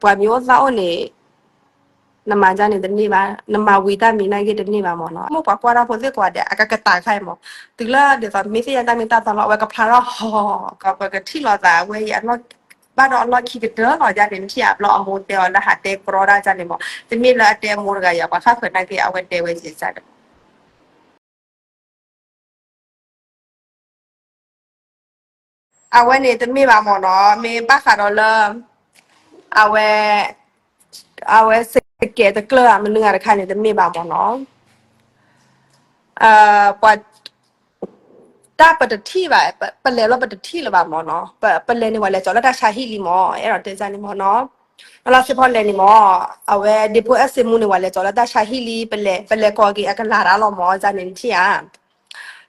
ပှၤမံၤအိၣ်သၣ်အိၣ်န့ၣ် နမၤဒ်န့ၣ်တန့ၢ်ဘၣ်, နမၤဝံၤတၢ်မံၤနာ်က့တန့ၢ်ဘၣ်မၢ်နီၤ. မိၢ်ပှၤကွၢ်တၢ်ဖိသ့ၣ်ကိးဂၤဒဲး အကကတၢၢ်ခါအံၤမၢ်, တုၤလၢဒ်သိးမ့ၢ်သ့ၣ်ညါတၢ်မ့ၢ်တၢ်တီလီၤ အဝဲကဖျါထီၣ်ဟီ, ကပကထံၣ်လိာ်သးဝဲအံၤ ဘၣ်ဒီးအလီၢ်ခံကတၢၢ်လီၤဒ်န့ၣ် နထံၣ်ဧါ. ဘျီအမိၢ်တဲအီၤလၢဟးတဲကြီတၢ်ဒ်န့ၣ်မၢ်, တမ့ၢ်လၢအတဲအမိၢ်တဂၤယၤ ပှၤဃၣ်ဃၢၤနာ်က့ အဝဲတဲဝဲယံၤဒ်န့ၣ် အဝဲန့ၣ်တမ့ၢ်ဘၣ်မၢ်နီၤ, မ့ၢ်ဘၣ်ဃးဒီးလၢ အဝဲ အဝဲစကဲးတကျၢၢ်ဧါ မနုၤဂၤတခါန့ၣ် တမ့ၢ်ဘၣ်မၢ်နီၤ. ပှၤ တၢ်ပတထံၣ်ဘၣ်, ပလဲၤလီၤပတထံၣ်လၢၤဘၣ်မၢ်နီၤ. ပလဲၤန့ၣ် ပှၤလဲၤကၠီၤလၢတၢ်ဆါဟံၣ်လံမၢ်, အဲၣ်ဒိးတဲဒ်န့ၣ်မၢ်နီၤ. နီၢ်လါစ့ဖီလဲၤန့ၣ်မၢ်, အဝဲဒ့ဖိအဲၣ်စ့မူန့ၣ် ပှၤလဲၤကၠီၤလၢတၢ်ဆါဟံၣ်လံ, ပလဲၤ ပလဲၤကိးက့ၤအကလၤတၢ်လီၤမၢ် ဒ်န့ၣ်နထံၣ်ဧါ.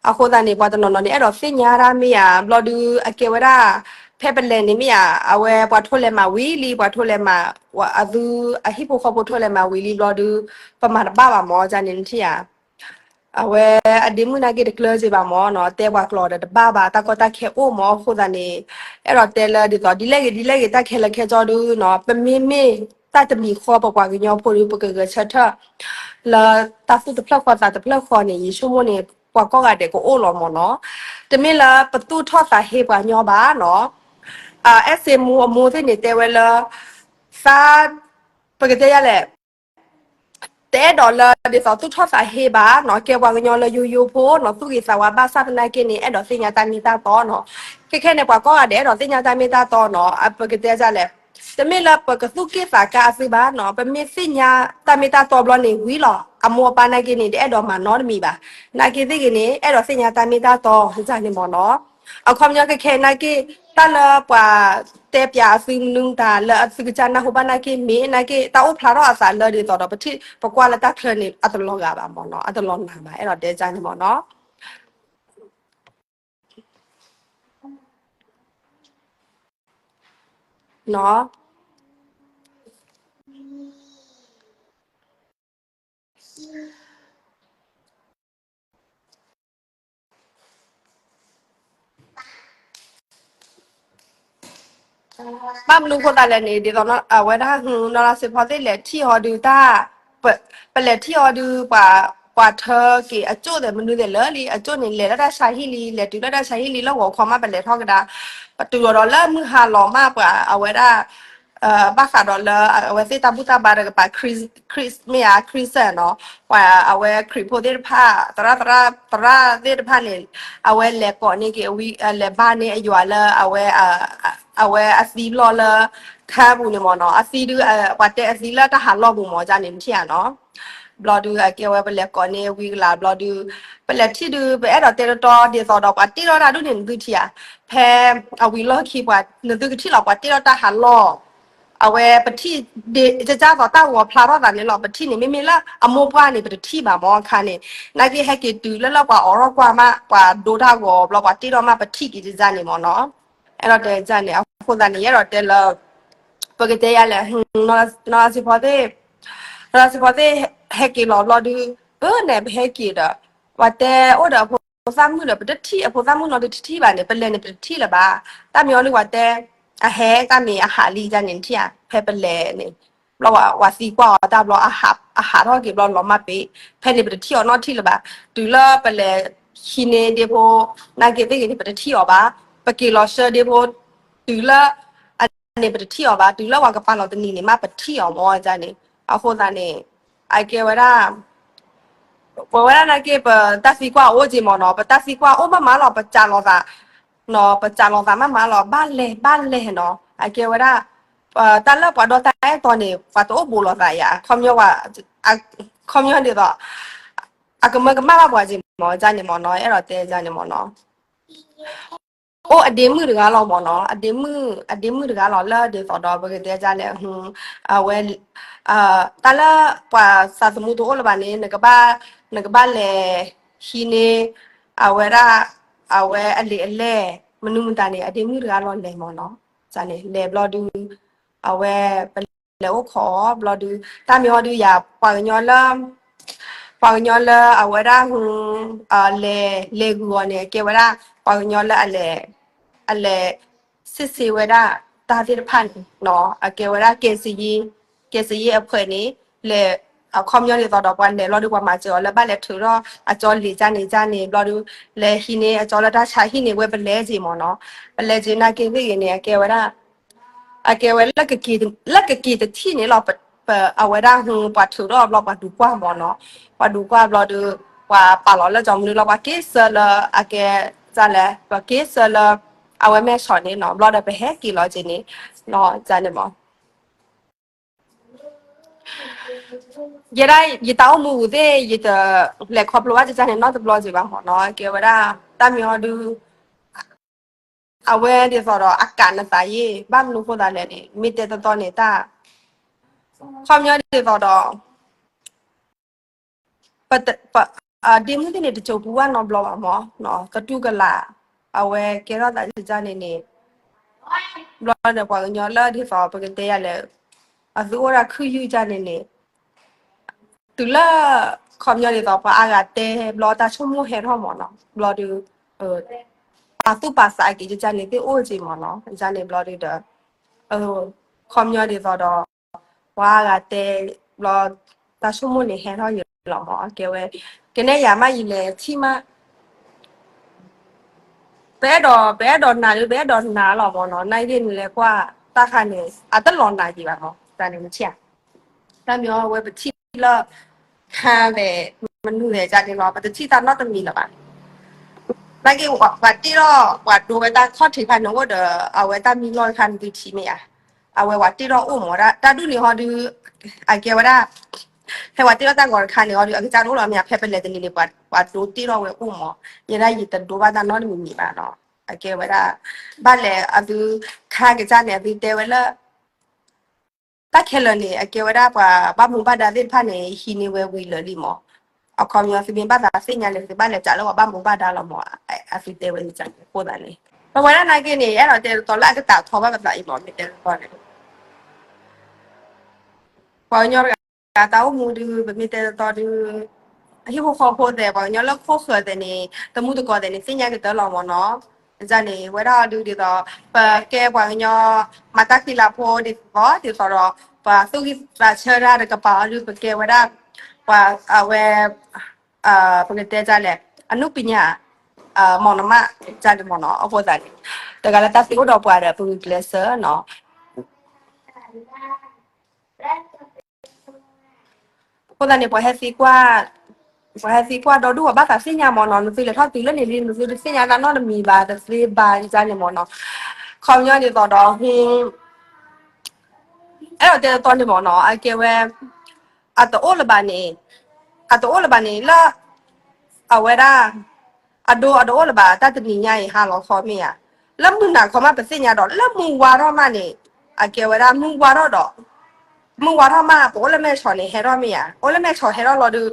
အဃိသတးန့ၣ် ပှၤတနီၤနီၤန့ၣ် အဲၣ်ဒိးသ့ၣ်ညါတၢ်မ့ၢ်ဧါ, ဘျီဒုး အကဲဝဲဒၣ် ဖဲပလဲၤန့ၣ်မ့ၢ်ဧါ, အဝဲပှၤထိလဲၤမၤဝံၤလံ, ပှၤထိလဲၤမၤ အသုအဟံၣ်ဖိဃီဖိထိလဲၤမၤဝံၤလံဘျီဒုး ပမၤတဘၣ်ဘၣ်မၢ် ဒ်န့ၣ်နထံၣ်ဧါ. အဝဲအဒ့မုၣ်နာ်က့တကျၢၤစ့ဘၣ်မၢ်နီၤ, တဲပှၤကျိာ်ဒီးတဘၣ်ဘၣ်, တၢ်ကီတၢ်ခဲအိၣ်မၢ်. အဃိသတးန့ၣ် အဲၣ်ဒိးတဲလၢဒ်သိး ဒ်လဲၣ်ဂ့ၤဒ်လဲၣ်ဂ့ၤ တၢ်ခဲလၢာ်ခဲဆ့ဒုးနီၤ, ပမ့မ့ၢ်တၢ်တမံၤဃီ ပပှၤကညီဖိဒုး ပကဂဲၤဆၢထၢၣ် လၢတၢ်သူၣ်တဖျၢၣ်ဃီသးတဖျၢၣ်ဃီန့ၣ် ယဆိကမိၣ်န့ၣ် ပှၤကိးဂၤဒဲးကအိၣ်လီၤမၢ်နီၤ. တမ့ၢ်လၢပသူၣ်ထီၣ်သးဟ့ပှၤညီဘၣ်နီၤ. အဲၣ်စ့မူအမိၢ်သ့ၣ်န့ၣ်တဲဝဲလၢ သး ပကတဲယၤလဲၣ်, တအဲၣ်ဒိးလၢဒ်သိးသူၣ်ထီၣ်သးဟ့ဘၣ်နီၤ, ကဲပှၤကညီလၢယိယိဖိနီၤ, သူၣ်ဂ့ၤသးဝါဘၣ်ဆၣ်သနာ်က့န့ၣ် အဲၣ်ဒိးသ့ၣ်ညါတၢ်မ့ၢ်တၢ်တီနီၤ. ခဲခဲန့ၣ် ပှၤကိးဂၤဒဲးအဲၣ်ဒိးသ့ၣ်ညါတၢ်မ့ၢ်တၢ်တီနီၤ, ပကတဲဒ်လဲၣ်, တမ့ၢ်လၢပကသူၣ်က့ၣ်သးကါအသုဘၣ်နီၤ, ပမ့ၢ်သ့ၣ်ညါတၢ်မ့ၢ်တၢ်တီဘျီန့ၣ်ဝံၤလီၤ. အမိၢ်အပၢ်နာ်က့န့ၣ် တအဲၣ်ဒိးမၤနီတမံၤဘၣ်, နာ်က့သ့ၣ်ဂ့ၤန့ၣ် အဲၣ်ဒိးသ့ၣ်ညါတၢ်မ့ၢ်တၢ်တီဒ်န့ၣ်မၢ်နီၤ. အခီပညီခဲခဲနာ်က့ တၢ်လၢပှၤတဲပၠးအသုနုၢ်တၢ်လၢအသုကစၢ်နၢ်ဟူဘၣ်နာ်က့ မ့ၢ်နာ်က့ တၢ်အိၣ်ဖျါထီၣ်အသးလၢဒ်သိးဒီး ပထံၣ်ပကွၢ်လၢတၢ်ချၢန့ၣ် အတလီၤဂာ်ဘၣ်မၢ်နီၤ, အတလီၤနာ်ဘၣ်, အဲၣ်ဒိးတဲဒ်န့ၣ်မၢ်နီၤ. ဘၣ်မနုၤအဃိသတးလဲၣ်န့ၣ် ဒ်သိးအဝဲဒၣ် နီၢ်လါစ့ဖီသ့ၣ်လဲၤထံၣ်အီၤဒုးတၢ်, ပလဲၤထံၣ်အီၤဒုး ပှၤထၢက့ၤအကၠိၣ်ဒီးမနုၤသ့ၣ်လၢာ်လံ, အကၠိၣ်န့ၣ် လဲၤလၢတၢ်ဆါဟံၣ်လံ, လဲၤတုၤလၢတၢ်ဆါဟံၣ်လံလၢဂီၤခီမး ပလဲၤထီၣ်ကဒါ, ပတုၤလီၤဒီးလၢမုၢ်ဟါလီၤမး ပှၤအဝဲဒၣ် ဘၣ်ဃးဒီးလၢအဝဲသ့ၣ်တၢ်ဘူၣ်တၢ်ဘါတကပၤ Chris မ့ၢ်ဧါ Chris နီၤ, ပှၤအဝဲခရံာ်ဖိသ့ၣ်တဖၣ် သရၣ်သရၣ်သရၣ်သ့ၣ်တဖၣ်န့ၣ် အဝဲလဲၤကိးန့ၢ်က့ၤဝံ လဲၤဘါန့ၢ်အယွၤလၢအဝဲ အဝဲအသံဘျီလၢ ခါပူၤန့ၣ်မၢ်နီၤ, အသံဒုး ပှၤတဲအသံလၢတၢ်ဟးလီၢ်ပူၤမၢ် ဒ်န့ၣ်နထံၣ်ဧါနီၤ. ဘျီဒုး အကဲဝဲပလဲၤကိးန့ၢ်ဝံကလၤ ဘျီဒုး ပလဲၤထံၣ်ဒုး ပအဲၣ်ဒိးတဲတီတီဒ်သိးဒီး ပှၤတ့ထီၣ်တၢ်ဒ်န့ၣ် နသုထံၣ်ဧါ, ဖဲအဝံၤလီၢ်ခံ ပှၤနသုကထံၣ်လီၤ ပှၤတ့ထီၣ်တၢ်ဟးလီၢ် အဝဲပထံၣ်ဒ်သိးတၢ်ဂီၤဖျါထီၣ်သးန့ၣ်လီၤ. ပထံၣ်န့ၣ် မ့မ့ၢ်လၢအမိၢ်ပှၢ်န့ၣ် ပတထံၣ်ဘၣ်မၢ်အခါန့ၣ်, နာ်က့ဟဲက့ၤတုၤလၢလၢပှၤအိးထီၣ်ကွၢ်မး ပှၤဒိတၢ်ဂီၤဘျီ ပှၤတ့ထီၣ်မး ပထံၣ်က့ၤဒ်န့ၣ်မၢ်နီၤ. အဲၣ်ဒိးတဲဒ်န့ၣ် အဃိသတးန့ၣ် ယအဲၣ်ဒိးတဲလၢ ပကတဲယၤလဲၣ်, နီၢ်စံဖီသ့ၣ် နီၢ်စံဖီသ့ၣ် ဟဲက့ၤလီၤဘျီဒုး အၢ နဲၣ်ပဟဲက့ၤဒီး ပှၤတဲအိၣ်ဒီးအဖိသၣ်မုၣ်ဒီး ပတထံၣ်အဖိသၣ်မုၣ်နီၤ တထံၣ်ဘၣ်န့ၣ် ပလဲၤန့ၣ် ပတထံၣ်လၢၤဘၣ်. တၢ်မ့ၢ်အီၤဒုး ပှၤတဲ အဟဲ တၢ်မ့ၢ်အဟးလံဒ်န့ၣ် နထံၣ်ဧါ, ဖဲပလဲၤန့ၣ် ဘျီဝၤသံကွၢ်အီၤတၢ်ဘျီ အဟးထီၣ်က့ၤဘျီလီၤမၢ်ပ့ၤ, ဖဲန့ၣ်ပတထံၣ်အီၤနီတထံၣ်လၢၤဘၣ်. တုၤလၢပလဲၤဟံးန့ၢ်ဒ့ဖိ နာ်က့သ့ၣ်ဂ့ၤန့ၣ် ပတထံၣ်အီၤဘၣ်. ပက့ၤလီၤဆှၢဒ့ဖိ တုၤလၢ အန့ၣ်ပတထံၣ်အီၤဘၣ်. တုၤလၢပှၤကပာ်လီၤတနံၤန့ၣ်မး ပထံၣ်အီၤမၢ်ဒ်န့ၣ်. အဃိသတးန့ၣ် အကဲဝဲဒၣ် ပဝဲဒၣ်နာ်က့ ပတၢ်သံကွၢ်အိၣ်က့ၤမၢ်နီၤ, ပတၢ်သံကွၢ်အိၣ်မးမးလီၤ, ပစးလီၤသး ပစးလီၤသးမးမးလီၤ, ဘၣ်လဲၣ် ဘၣ်လဲၣ်နီၤ. အကဲဝဲဒၣ် တၢ်လၢပှၤဒီတၢ်အဲၣ်တီန့ၣ် ပှၤတအိၣ်ဘူးလိာ်သးယၤ, ခီပညီ ခီပညီဒ်သိး အကမၢကမၣ်ဘၣ်ပှၤက့ၤမၢ်ဒ်န့ၣ်မၢ်နီၤ, အဲၣ်ဒိးတဲဒ်န့ၣ်မၢ်နီၤ. အိၣ်အဒ့မုၣ်တဂၤလီၤမၢ်နီၤ, အဒ့မုၣ် အဒ့မုၣ်တဂၤလီၤ လၢဒ်သိးဒီး ပကတဲဒ်လဲၣ်, အဝဲ တၢ်လၢပှၤသးသမူတအိၣ်လၢၤဘၣ်န့ၣ် နကဘၣ် နကဘၣ်လဲၤဟံးန့ၢ် အဝဲဒၣ် အဝဲအလံာ်အလဲၢ် မနုၤမတၤန့ၣ် အဒ့မုၣ်တဂၤလီၤလဲၤမၢ်နီၤ, လဲၤဘျီဒုး အဝဲ ပလဲၤအိၣ်ခိးအီၤဘျီဒုး တၢ်မ့ၢ်အီၤဒုးယၤ ပှၤကညီလၢ ပှၤကညီလၢအဝဲဒၣ် လဲၤ လဲၤဂုာ်အီၤန့ၣ် ကဲဝဲဒၣ် ပှၤကညီလၢအလဲၤ အလဲၤ စစ်ဆေးဝဲဒၣ် တၢ်သ့ၣ်တဖၣ်န့ၣ်နီၤ အကဲဝဲဒၣ် ကဲစယ့ ကဲစယ့အဖှဲးန့ၣ် လဲၤ အခီပညီဒ်သိးဒီး ပှၤလဲၤဘျီဒုး ပှၤမၤစၢၤအီၤလၢဘၣ်လဲၤထုးထီၣ်အကၠီလံာ်ကန့ၣ်ကန့ၣ် ဘျီဒုး လဲၤဟံးန့ၢ်အကၠီလၢတၢ်ဆါဟံၣ်န့ၣ် ဝဲပလဲၤက့ၤမ့ၢ်နီၤ. ပလဲၤက့ၤနာ်က့သ့ၣ်ဂ့ၤန့ၣ် အကဲဝဲဒၣ် အကဲဝဲလၢကက့ၤတထံၣ်န့ၣ်လီၤ. ပ အဝဲဒၣ် ပှၤထုးထီၣ်ဘျီ ပှၤဒုးကွၢ်မ့ၢ်နီၤ. ပှၤဒုးကွၢ်ဘျီဒီး ပှၤပာ်လီၤလၢကၠီမနုၤလီၤ ပှၤက့ၤဆၢလၢအကဲ ဒ်လဲၣ် ပှၤက့ၤဆၢလၢ အဝဲမဲၢ်ဆီးန့ၣ်နီၤ. ဘျီဒီးပဟဲက့ၤလီၤက့ၤန့ၣ် ဒ်န့ၣ်မ့ၢ် ယဲဒၣ်ယတၢ်အိၣ်မူပူၤသ့ၣ် ယတလဲၤခီဖျိဘၣ်ကန့ၣ်နီတဘျီက့ၤဘၣ်မ့ၢ်နီၤ. ကဲဝဲဒၣ် တၢ်မံၤဟီဒုး အဝဲဒ်သိးဒီး အကးနသးယ့ၣ် ဘၣ်မနုၤဃိသးလဲၣ်န့ၣ် မ့ၢ်တဲတီတီန့ၣ် တၢ် ခီပညီဒ်သိးဒီး ပ ဒ့မုၣ်သ့ၣ်န့ၣ် တစိၤပူၤဘၣ်နီတဘျီဘၣ်မ့ၢ် ကတူၢ်ကလာ် အဝဲကဲထီၣ်သးဒ်န့ၣ်န့ၣ် ဘျီဒီး ပှၤကညီလၢဒ်သိးပကတဲယၤလဲၣ် အသုအိၣ်ဒၣ်ခုၣ်ယုၢ်ဒ်န့ၣ်န့ၣ် တုၤလၢ ခီပညီဒ်သိး ပှၤအါဂၤတဲဘျီ တၢ်ဆိကမိၣ်ဟဲထီၣ်မ့ၢ်နီၤ. ဘျီဒီး ပာ်သူၣ်ပာ်သးက့ၤဒ်န့ၣ်သ့ၣ်အိၣ်က့ၤမ့ၢ်နီၤ. ဒ်န့ၣ်ဘျီဒီး ခီပညီဒ်သိးဒီး ပှၤအါဂၤတဲဘျီ တၢ်ဆိကမိၣ်န့ၣ်ဟဲထီၣ်ယံၤလီၤမ့ၢ် အကဲဝဲ ကနဲယၤမးယလဲၤထံၣ်မး ပအဲၣ်ဒိး ပအဲၣ်ဒိးနာ်ဒီး ပအဲၣ်ဒိးနာ်လီၤမ့ၢ်နီၤ. နာ်က့န့ၣ်လဲၤကွၢ်တၢ်ခါန့ၣ် အတလီၤနာ်က့ၤဘၣ်မ့ၢ် တၢ်န့ၣ်မ့ၢ်ထံၣ်ဧါ. တၢ်မ့ၢ်အီၤဝဲပထံၣ်လၢ ခါဒီး မနုၤလဲၣ်ဒ်န့ၣ်လီၤ ပတထံၣ်တၢ်နီတမံၤလၢၤဘၣ်. နာ်က့ ပှၤတ့ထီၣ် ပှၤဒိဝဲတၢ်ခီၣ်ထံးခါန့ၣ်အိၣ်ဒီး အဝဲတၢ်မံလီၢ်တခါန့ၣ်ဒုးထံၣ်မ့ၢ်ဧါ. အဝဲပှၤတ့ထီၣ်အိၣ်မ့ၢ် တၢ်ဒ်န့ၣ်ဟီဒုး အကဲဝဲဒၣ် ဖဲပှၤတ့ထီၣ်တၢ်ဂီၤတခါန့ၣ်ဟီဒုး အကစၢ်တအိၣ်လီၤမ့ၢ်ဧါ ဖဲပလဲၤတနံၤန့ၣ် ပှၤဒိတ့ထီၣ်ဝဲအိၣ်မ့ၢ် ယဲဒၣ်ယတဒိဘၣ်တၢ်နီတမံၤမံၤဘၣ်နီၤ. အကဲဝဲဒၣ် ဘၣ်လဲၣ်အသု ခါကစၢ်န့ၣ် အသုတဲဝဲလၢ တၢ်ခဲလၢာ်န့ၣ် အကဲဝဲဒၣ်ပှၤဘၣ်မူဘၣ်ဒါသ့ၣ်တဖၣ်န့ၣ် ဟံးန့ၢ်ဝဲဝံၤလၢာ်လံမ့ၢ်. အခီပညီသုမ့ၢ်ဘၣ်သးသ့ၣ်ညါန့ၣ် သုဘၣ်လဲၤစးလၢပှၤဘၣ်မူဘၣ်ဒါလီၤမ့ၢ် အသုတဲဝဲန့ၣ် အဃိသတးန့ၣ် ပဝဲဒၣ်နာ်က့န့ၣ် အဲၣ်ဒိးတဲတီတီလၢအကတၢ်ထီဘၣ်ပသးအံၤမ့ၢ် မ့ၢ်တဲတီတီန့ၣ် ပှၤကညီတဂၤ တၢ်အိၣ်မူဒုး ပမ့ၢ်တဲတီတီဒုး အဟံၣ်ဖိဃီဖိသ့ၣ် ပှၤကညီလၢခိၣ်ဃၢၤသ့ၣ်န့ၣ် တမူတကိးသ့ၣ်န့ၣ် သ့ၣ်ညါကတၢၢ်လီၤမ့ၢ်နီၤ. ဒ်န့ၣ် ဝဲဒၣ်ဒုးဒ်သိး ပကဲပှၤကညီ မၤတၢ်ဃံလၤဖိဒ်သိး ဒ်သိးဒီး ပှၤသူၣ်ဂံၢ်သးဆၢတၢ်တကပၤအီၤဒုး ပကဲဝဲဒၣ် ပှၤအဝဲ ပကတဲဒ်လဲၣ် အနုပညာ မ့ၢ်နီၤမး ဒ်န့ၣ်မ့ၢ်နီၤ အဃိသတးန့ၣ် တဂၤလၢတၢ်သ့အိၣ်ဒီးပှၤဒီး ပဂုာ်ကျဲးစၢးနီၤ အဃိသတးန့ၣ် ပှၤဟဲသံကွၢ် ပှၤဟဲသံကွၢ်ဒီဒူၣ် ပှၤဘၣ်သးသ့ၣ်ညါမ့ၢ်နီၤ နသုလဲၤထီၣ်တုၤလၢန့ၣ်လံ နသုတသ့ၣ်ညါတၢ်နီတမံၤဘၣ် တသ့ဘၣ်ဒ်န့ၣ်မ့ၢ်နီၤ ခီပညီဒ်သိးဒီး အဲၣ်ဒိးတဲတီတီန့ၣ်မ့ၢ်နီၤ အကဲဝဲ အတအိၣ်လၢၤဘၣ်န့ၣ် အတအိၣ်လၢၤဘၣ်န့ၣ် လၢ အဝဲဒၣ် အဒိ အတအိၣ်လၢၤဘၣ် တၢ်တနံၤညါအံၤဟါလီၤခီမ့ၢ်ဧါ လၢမုၢ်နၤခီမး ပသ့ၣ်ညါဒီး လၢမုၢ်ဝါထီၣ်မးန့ၣ် အကဲဝဲဒၣ်မုၢ်ဝါထီၣ်ဒီး မုၢ်ဝါထီၣ်မး ပအိၣ်လၢမဲၢ်ဆီးန့ၣ် ဟဲထီၣ်မ့ၢ်ဧါ အိၣ်လၢမဲၢ်ဆီးဟဲထီၣ်လီၤဒုး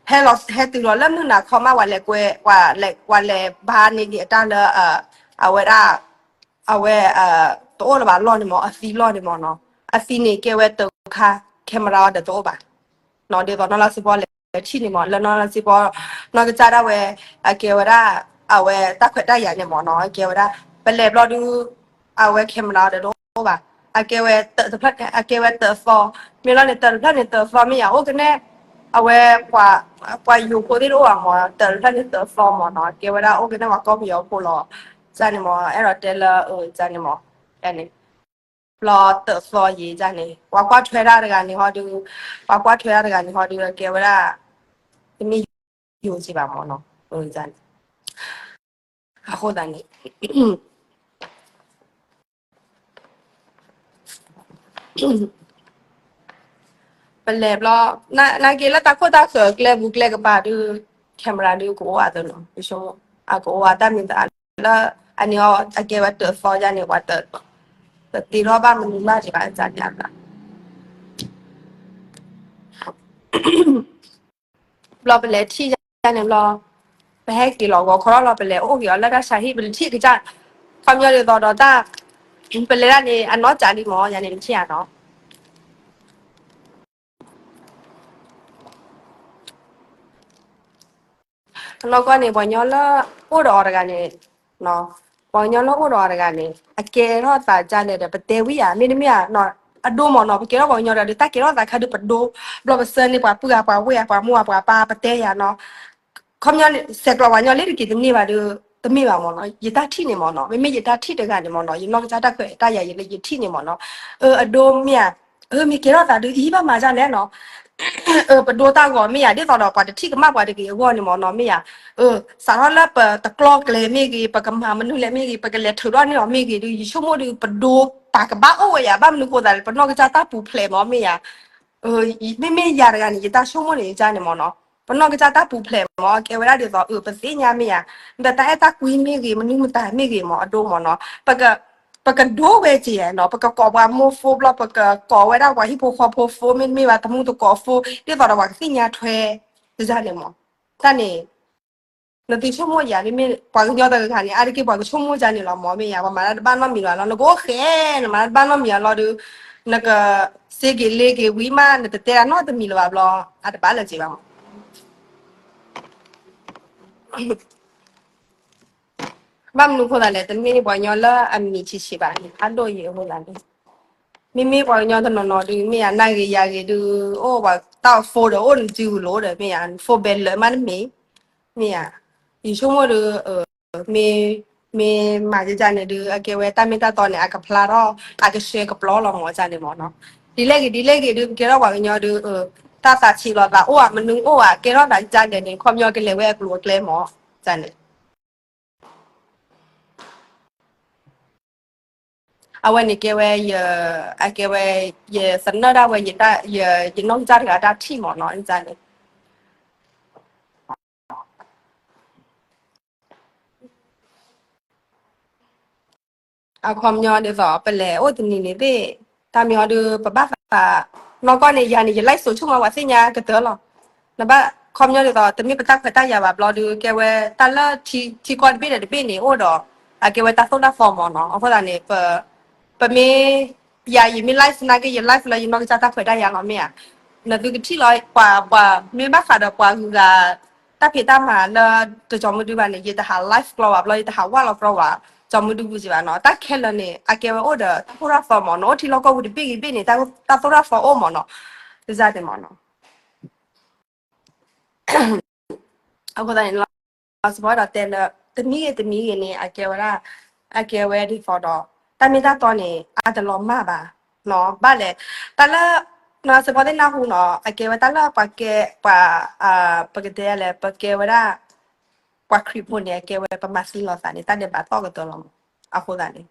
ဟဲလီၤဟဲတုၤလီၤလၢမုၢ်နၤခီမး ပှၤလဲၤကွဲ ပှၤလဲၤ ပှၤလဲၤဘါန့ၢ်ဒံးအတၢ်လၢ အဝဲဒၣ် အဝဲ တအိၣ်လၢၤဘၣ်လီၢ်န့ၣ်မ့ၢ် အသံလီၢ်န့ၣ်မ့ၢ်နီၤ အသံန့ၣ်ကဲဝဲတခါ camera ဒီးတအိၣ်ဘၣ် ဒ်သိးနီၢ်လီၤစ့ပီလဲၤထံၣ်န့ၣ်မ့ၢ် လၢနီၢ်လီၤစ့ပီ နီၢ်ကစၢ်ဒၣ်ဝဲ အကဲဝဲဒၣ် အဝဲတၢ်ခွဲးတၢ်ယာ်န့ၣ်မ့ၢ်နီၤ အကဲဝဲဒၣ် ပလဲၤဘျီဒုး အဝဲ camera ဒီးတအိၣ်ဘၣ် အကဲဝဲတၢ်တဖျၢၣ်န့ၣ် အကဲဝဲတၢ်သီ မ့ၢ်လီၤန့ၣ် တၢ်တဖျၢၣ်န့ၣ် တၢ်သီမ့ၢ်ယၤ အိၣ်ကနဲ အဝဲ ပှၤယိၤဖိသ့ၣ်တအိၣ်ဘၣ်မ့ၢ် တၢ်တဖျၢၣ်န့ၣ် တၢ်သီမ့ၢ်နီၤ အကဲဝဲဒၣ်အိၣ်ကနဲပှၤကီၢ်ပယီၤဖိလီၤ ဒ်န့ၣ်မ့ၢ် အဲၣ်ဒိးတဲလၢ ဒ်န့ၣ်မ့ၢ် ဒ်န့ၣ် ဘျီတၢ်သီယံၤဒ်န့ၣ် ပှၤကွၢ်ထွဲတၢ်တဂၤန့ၣ်ဟီဒုး ပှၤကွၢ်ထွဲတၢ်တဂၤန့ၣ်ဟီဒုး အကဲဝဲဒၣ် တမ့ၢ်ယိၤစ့ဘၣ်မ့ၢ်နီၤ ဒ်န့ၣ် အဃိသတးန့ၣ် ပလဲၤဘျီ နာ်က့လၢတၢ်ခိၣ်တၢ်ဃၢၤကျဲပူၤကျဲကပၤဒုး camera ဒုးကအိၣ်အသးနီၤ ယဆိကမိၣ် အကအိၣ်အတၢ်မ့ၢ်သးလၢ အန့ၣ်အီၤ အကဲဝဲတၢ်သီယါန့ၣ် ပှၤ တသ့ထီၣ်ဘၣ်မနုၤမးဒံးဘၣ်န့ၣ် ဘျီပလဲၤထံၣ်ယါန့ၣ်ဘျီ ပဟဲက့ၤလီၤ ဂီၤခီလီၤ ပလဲၤအိၣ်က့ၤအီၤလၢတၢ်ဆါဟံၣ် ပလဲၤထံၣ်ကစၢ် ခီပညီဒ်သိးဒီးတၢ် ပလဲၤဒၣ်န့ၣ် အနီၢ်ကၠးလံမ့ၢ် ယါန့ၣ် နထံၣ်ဧါနီၤ အနီၢ်ကီၢ်န့ၣ် ပှၤကညီလၢ အိၣ်ဒီးအီၤတဂၤန့ၣ် နီၤ ပှၤကညီလၢအိၣ်ဒီးအီၤတဂၤန့ၣ် အကဲထီၣ်သးဒ်လဲၣ်ဒီး ပတဲဝံၤဧါ, မ့တမ့ၢ်ဧါ, အဒိမ့ၢ်နီၤ, ပကဲထီၣ်ပှၤကညီတဂၤဒီး တၢ်ကဲထီၣ်သးခါဒုးပဒိ, ဘျီပဆၢန့ၢ်ပှၤပုၢ်ဂၤပှၤဝဲၢ်ဧါ ပှၤမိၢ်ဧါပှၤပၢ် ပတဲယၤနီၤ, ခီပညီ ဆဲးကျိးပှၤကညီလၢတက့ၤတန့ၢ်ဘၣ်ဒီး တမ့ၢ်ဘၣ်မ့ၢ်နီၤ, ယတၢ်ထံၣ်န့ၣ်မ့ၢ်နီၤ, မ့မ့ၢ်ယတၢ်ထံၣ်တဂၤန့ၣ်မ့ၢ်နီၤ, ယနီၢ်ကစၢ်တၢ်ခွဲးတၢ်ယာ်ယလၢယထံၣ်န့ၣ်မ့ၢ်နီၤ, အၢ အဒိမ့ၢ်ဧါ, အၢ မ့ၢ်ကဲထီၣ်သးဒုးအံၤဘၣ်မၤဒ်လဲၣ်နီၤ အၢ ပဒိတၢ်ဂီၤမ့ၢ်ယၤ ဒ်သိးဒီးပှၤတထံၣ်ကမၣ်ပှၤတဂ့ၤအဂီၢ်န့ၣ်မ့ၢ်နီၤ မ့ၢ်ယၤ, အၢ စးထီၣ်လၢပတကျီၢ်ကျဲမ့ၢ်ဂ့ၤ ပကမၤမနုၤလဲၣ်မ့ၢ်ဂ့ၤ ပကလဲၤထုးထီၣ်န့ၢ်အီၤမ့ၢ်ဂ့ၤဒုး ယဆိကမိၣ်ဒုး ပဒိတၢ်ကဘၣ်အိၣ်ဝဲယၤ ဘၣ်မနုၤဃိသးလဲၣ် ပနီၢ်ကစၢ်တၢ်ပူၤဖျဲးမ့ၢ်မ့ၢ်ယၤ, မ့မ့ၢ်ယၤတဂၤန့ၣ် ယတၢ်ဆိကမိၣ်န့ၣ်ယကါန့ၣ်မ့ၢ်နီၤ, ပနီၢ်ကစၢ်တၢ်ပူၤဖျဲးမ့ၢ် ကဲဝဲဒၣ်ဒ်သိး အၢ ပသ့ၣ်ညါမ့ၢ်ယၤ, ဒီးတၢ်အဲၣ်တၢ်ကွံမ့ၢ်ဂ့ၤ မနုၤမတၤမ့ၢ်ဂ့ၤမ့ၢ် အဒိမ့ၢ်နီၤ ပကဒိဝဲက့ၤနီၤ, ပကကိးပှၤမိၢ်ဖိဘျီ ပကကိးဝဲဒၣ်ပှၤဟံၣ်ဖိဃီဖိဖိ မ့တမ့ၢ်ဘၣ်တမူတကိးဖိ ဒ်သိးဒီးပှၤကသ့ၣ်ညါထွဲ တယၤန့ၣ်မ့ၢ်, တၢ်န့ၣ် နသုဆိကမိၣ်ယၤ မ့မ့ၢ်ပှၤကညီတဂၤန့ၣ် အါတက့ၢ်ပှၤကဆိကမိၣ်ယၤန့ၣ်လီၤမ့ၢ်မ့ၢ်ယၤ ပှၤမၤတၢ်တဘၣ်နီတမံၤလီၤလီၤ နကအိၣ်ဃဲ နမၤတၢ်တဘၣ်နီတမံၤအလီၢ်ဒီး နကစ့က့ၤလ့က့ၤဝံၤမး နတတဲတၢ်နီတမံၤလၢၤဘၣ်ဘျီ အတဘၣ်လၢၤက့ၤဘၣ်မ့ၢ် ဘၣ်မနုၤအဃိသတးလဲၣ် တမ့ၢ်ပှၤကညီလၢအမံၤဆံးဆံးဘၣ်န့ၣ် ဖးဒိၣ်ယံၤအဃိသတးန့ၣ်, မ့မ့ၢ်ပှၤကညီတနီၤနီၤဒုး မ့ၢ်ယၤ နဂ့ၤယၤဂ့ၤဒုး အိၣ်ပှၤတၢ်အိၣ် phone ဒီးအိၣ်နစုကလိာ်ဒီး မ့ၢ်ယၤ phone ဘဲလၢာ်မးတမ့ၢ်, မ့ၢ်ယၤ ယဆိကမိၣ်ဒီး မ့ၢ် မ့ၢ်မၤဒ်န့ၣ်ဒုး အကဲဝဲတၢ်မ့ၢ်တၢ်တီန့ၣ် အကဖျါထီၣ် အကဆှဲကပျီလီၤမ့ၢ်ဒ်န့ၣ်မ့ၢ်နီၤ, ဒ်လဲၣ်ဂ့ၤ ဒ်လဲၣ်ဂ့ၤဒုး ပကဲထီၣ်ပှၤကညီဒုး တၢ်သးဆံးလီၤသးအိၣ်ဧါ မနုၤအိၣ်ဧါ ကဲထီၣ်သးဒ်လဲၣ်န့ၣ် ခီပညီကလဲၤဝဲအကျိၤအကျဲမ့ၢ်ဒ်န့ၣ် အဝဲန့ၣ်ကဲဝဲ အကဲဝဲ ယသနၢၣ်ဒၣ်ဝဲ ယနီၢ်ကစၢ်တဂၤတၢ်ထံၣ်မ့ၢ်နီၤ န့ၣ် အခီပညီဒ်သိး ပလဲၤအိၣ်တနံၤန့ၣ်သ့ၣ် တၢ်မ့ၢ်အီၤဒုး ပဘၣ်သး နီၢ်ကီၢ်န့ၣ် ယၤန့ၣ် ယ live ဆိကမိၣ် ပှၤသ့ၣ်ညါကတၢၢ်လီၤ. နဘၣ်ခီပညီဒ်သိး တမ့ၢ်ပတၢ်ခွဲးတၢ်ယာ်ဘၣ်ဘျီဒုး ကဲဝဲတၢ်လၢထံကီၢ်တဘ့ၣ်ဒီးတဘ့ၣ်န့ၣ် အိၣ်ဒီး အကဲဝဲတၢ်သိၣ်တၢ်သီမ့ၢ်နီၤ. အဃိသတးန့ၣ် ပ ပမ့ၢ် ယၤယမ့ၢ် live နာ်က့ ယ live လၢယနီၢ်ကစၢ်တၢ်ခွဲးတၢ်ယာ်လီၤမ့ၢ်ဧါ. နသုကထံၣ်လီၤ ပှၤ ပှၤမ့ၢ်ဘၣ်ဃးဒီးပှၤဂုၤဂၤ တၢ်ဖံးတၢ်မၤလၢတၢ်ကၠီၤမုၢ်ဒုဘၣ်န့ၣ် ယတဟး live ကျီဘၣ်ဘျီ ယတဟးဝၣ်လီၤကြီဝဲ ကၠီၤမုၢ်ဒုပူၤစ့ၢ်ဘၣ်နီၤ. တၢ်ခဲလၢာ်န့ၣ် အကဲဝဲအိၣ်ဒီးတၢ်သိၣ်တၢ်သီမ့ၢ်နီၤ. အိၣ်ထံလီၢ်ကီၢ်ပူၤတဘ့ၣ်ဂ့ၤဘ့ၣ်န့ၣ် တၢ်သိၣ်တၢ်သီအိၣ်မ့ၢ်နီၤ. ဒ်န့ၣ်မ့ၢ်နီၤ. အဃိသတးန့ၣ် လီၤစ့ၢ်ကီးဒီးတဲလၢ တမံၤဂ့ၤတမံၤဂ့ၤန့ၣ် အကဲဝဲဒၣ် အကဲဝဲဒ်သိးဒီး တၢ်မ့ၢ်တၢ်တီန့ၣ် အတလီၤမၢ်ဘၣ်နီၤ. ဘၣ်လဲၣ် တၢ်လၢ နီၤစ့ၢ်ကီးသ့ၣ်နၢ်ဟူနီၤ အကဲဝဲတၢ်လၢပှၤကဲ ပှၤ ပကတဲလဲၣ် ပကဲဝဲဒၣ် ပှၤခရံာ်ဖိန့ၣ် အကဲဝဲပမၤသံလိာ်သးန့ၣ် တၢ်ဒဲးဘးသီၣ်ကတၢၢ်လီၤမး. အဃိသတးန့ၣ်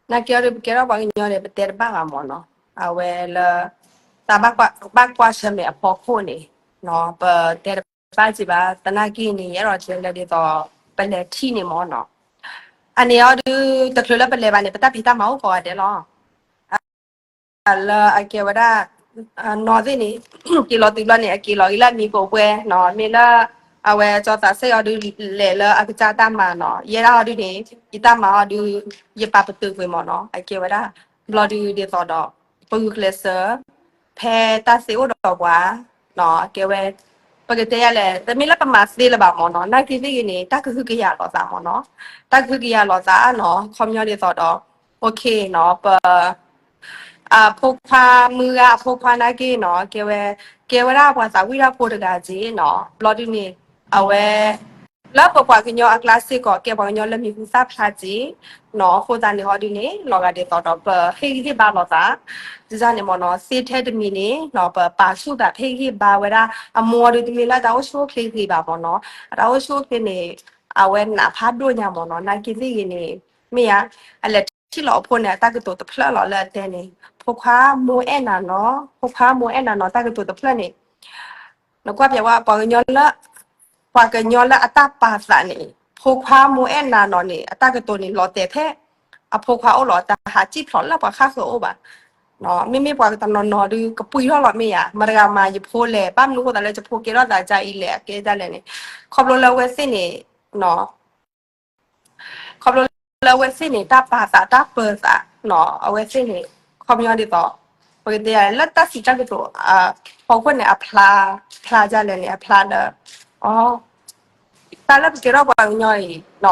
နာ်က့အီၤဒုး ပကဲထီၣ်ပှၤကညီန့ၣ် ပတဲတဘၣ်ဘၣ်မ့ၢ်နီၤ. အဝဲလၢ တၢ်ဘၣ်ကွၢ်ဆၢၣ်မဲာ်အဖီခိၣ်န့ၣ် ပတဲတဘၣ်စ့ၢ်ဘၣ် သနာ်က့န့ၣ် ယအဲၣ်ဒိးတဲလၢဒ်သိး ပလဲၤထံၣ်န့ၣ်မ့ၢ်နီၤ. အန့ၣ်အီၤဒုး တချုးလၢပလဲၤဘၣ်န့ၣ် ပတၢ်ဖံးတၢ်မၤအိၣ်ကိးဂၤဒဲးလီၤ. လၢအကဲဝဲဒၣ် နီၢ်သ့ၣ်န့ၣ် က့ၤလီၤတုၤဘျီန့ၣ် အက့ၤလီၤဂ့ၤလၢအမံၤပိာ်ပှဲၤနီၤ. မ့ၢ်လၢ အဝဲကၠီသးစဲအီၤဒုး လဲၤလၢအကစၢ်တၢ်မၤနီၤ. ယဲဒၣ်အီၤဒုးန့ၣ် ယတၢ်မၤအီၤဒုး ယပာ်ပတုာ်ကွံာ်မ့ၢ်နီၤ. အကဲဝဲဒၣ် ဘျီဒုးဒ်သိးဒီး ပဂုာ်ကျဲးစၢး ဖဲတၢ်သ့အိၣ်ဒီးပှၤ ကဲဝဲ ပကတဲယၤလဲၣ် တမ့ၢ်လၢပမၤသ့လၢၤဘၣ်မ့ၢ်နီၤ. နာ်က့သ့ၣ်ဂ့ၤန့ၣ် တၢ်ကဟုကယာ်လိာ်သးမ့ၢ်နီၤ. တၢ်ကဟုကယာ်လိာ်သးနီၤ ခီပညီဒ်သိးဒီး okay နီၤ ပ အဖိခွါမုၢ်ဂၤအဖိခွါနာ်က့နီၤ ကဲဝဲ ကဲဝဲဒၣ်ပှၤသးဝံၣ်တၢ်ဖိတဂၤက့နီၤ. ဘျီဒုးန့ၣ် အဝဲ လၢပပှၤကညီအကျါစ့ၢ်ကီး ကဲပှၤကညီလၢမံၤဟူသၣ်ဖျါက့နီၤ. အဃိသတးန့ၣ်ဟီဒုးန့ၣ် လီၤဂာ်ဒ်သိးဒီး ပဟ့ၣ်ဂံၢ်ဟ့ၣ်ဘါလိာ်သး ဒ်န့ၣ်မ့ၢ်နီၤ. သ့ထဲတမံၤန့ၣ်နီၤ ပပာ်ဆူၣ်သး ပဟ့ၣ်ဂံၢ်ဟ့ၣ်ဘါဝဲဒၣ် အမိၢ်အီၤဒုး တမ့ၢ်လၢအတၢ်အိၣ်ဆူၣ်အိၣ်ချ့ဂ့ၤဘၣ်မ့ၢ်နီၤ. အတၢ်အိၣ်ဆူၣ်အိၣ်ချ့န့ၣ် အဝဲနးဖးဒိၣ်ညါမ့ၢ်နီၤ. နာ်က့သ့ၣ်ဂ့ၤန့ၣ် မ့ၢ်ဧါ အလဲၤထံၣ်လီၤအဖိန့ၣ် အတၢ်ကတိၤတဖျၢၣ်လီၤလၢအတဲန့ၣ် ဖိခွါမိၢ်အဲၣ်နၤနီၤ ဖိခွါမိၢ်အဲၣ်နၤနီၤ တၢ်ကတိၤတဖျၢၣ်န့ၣ် နကွၢ်ပျဲဝဲ ပှၤကညီလၢ ပှၤကညီလၢအတၢ်ပာ်သးန့ၣ် ဖိခွါမိၢ်အဲၣ်နၤနီၤန့ၣ် အတၢ်ကတိၤန့ၣ် လီၤတဲာ်ဖဲ အဖိခွါအိၣ်လီၤ တဟးစံၣ်ဖျိးလၢပှၤဃၣ်ဃၢၤအိၣ်ဘၣ်. မ့မ့ၢ်ပှၤတနီၤနီၤဒုး ကပှံၤထီၣ်လီၤမ့ၢ်ဧါ မတၤတဂၤမၤယဖိလဲၣ် ဘၣ်မနုၤဃိသးလၢယဖိကဲထီၣ်သးဒ်အံၤလဲၣ် အကဲဒ်လဲၣ်န့ၣ် ခီဖျိလၢအဝဲသ့ၣ်န့ၣ် ခီဖျိလၢအဝဲသ့ၣ်န့ၣ် တၢ်ပာ်သးတၢ်ပၢၤသးနီၤ အဝဲသ့ၣ်န့ၣ် ခီပညီဒ်သိး ပကတဲယၤလၢတၢ်စံးတၢ်ကတိၤ ဖီခိၣ်န့ၣ် အဖျါ, ဖျါဒ်လဲၣ်န့ၣ် အဖျါလၢ အ တၢ်လၢပကဲထီၣ်ပှၤကညီအံၤနီၤ,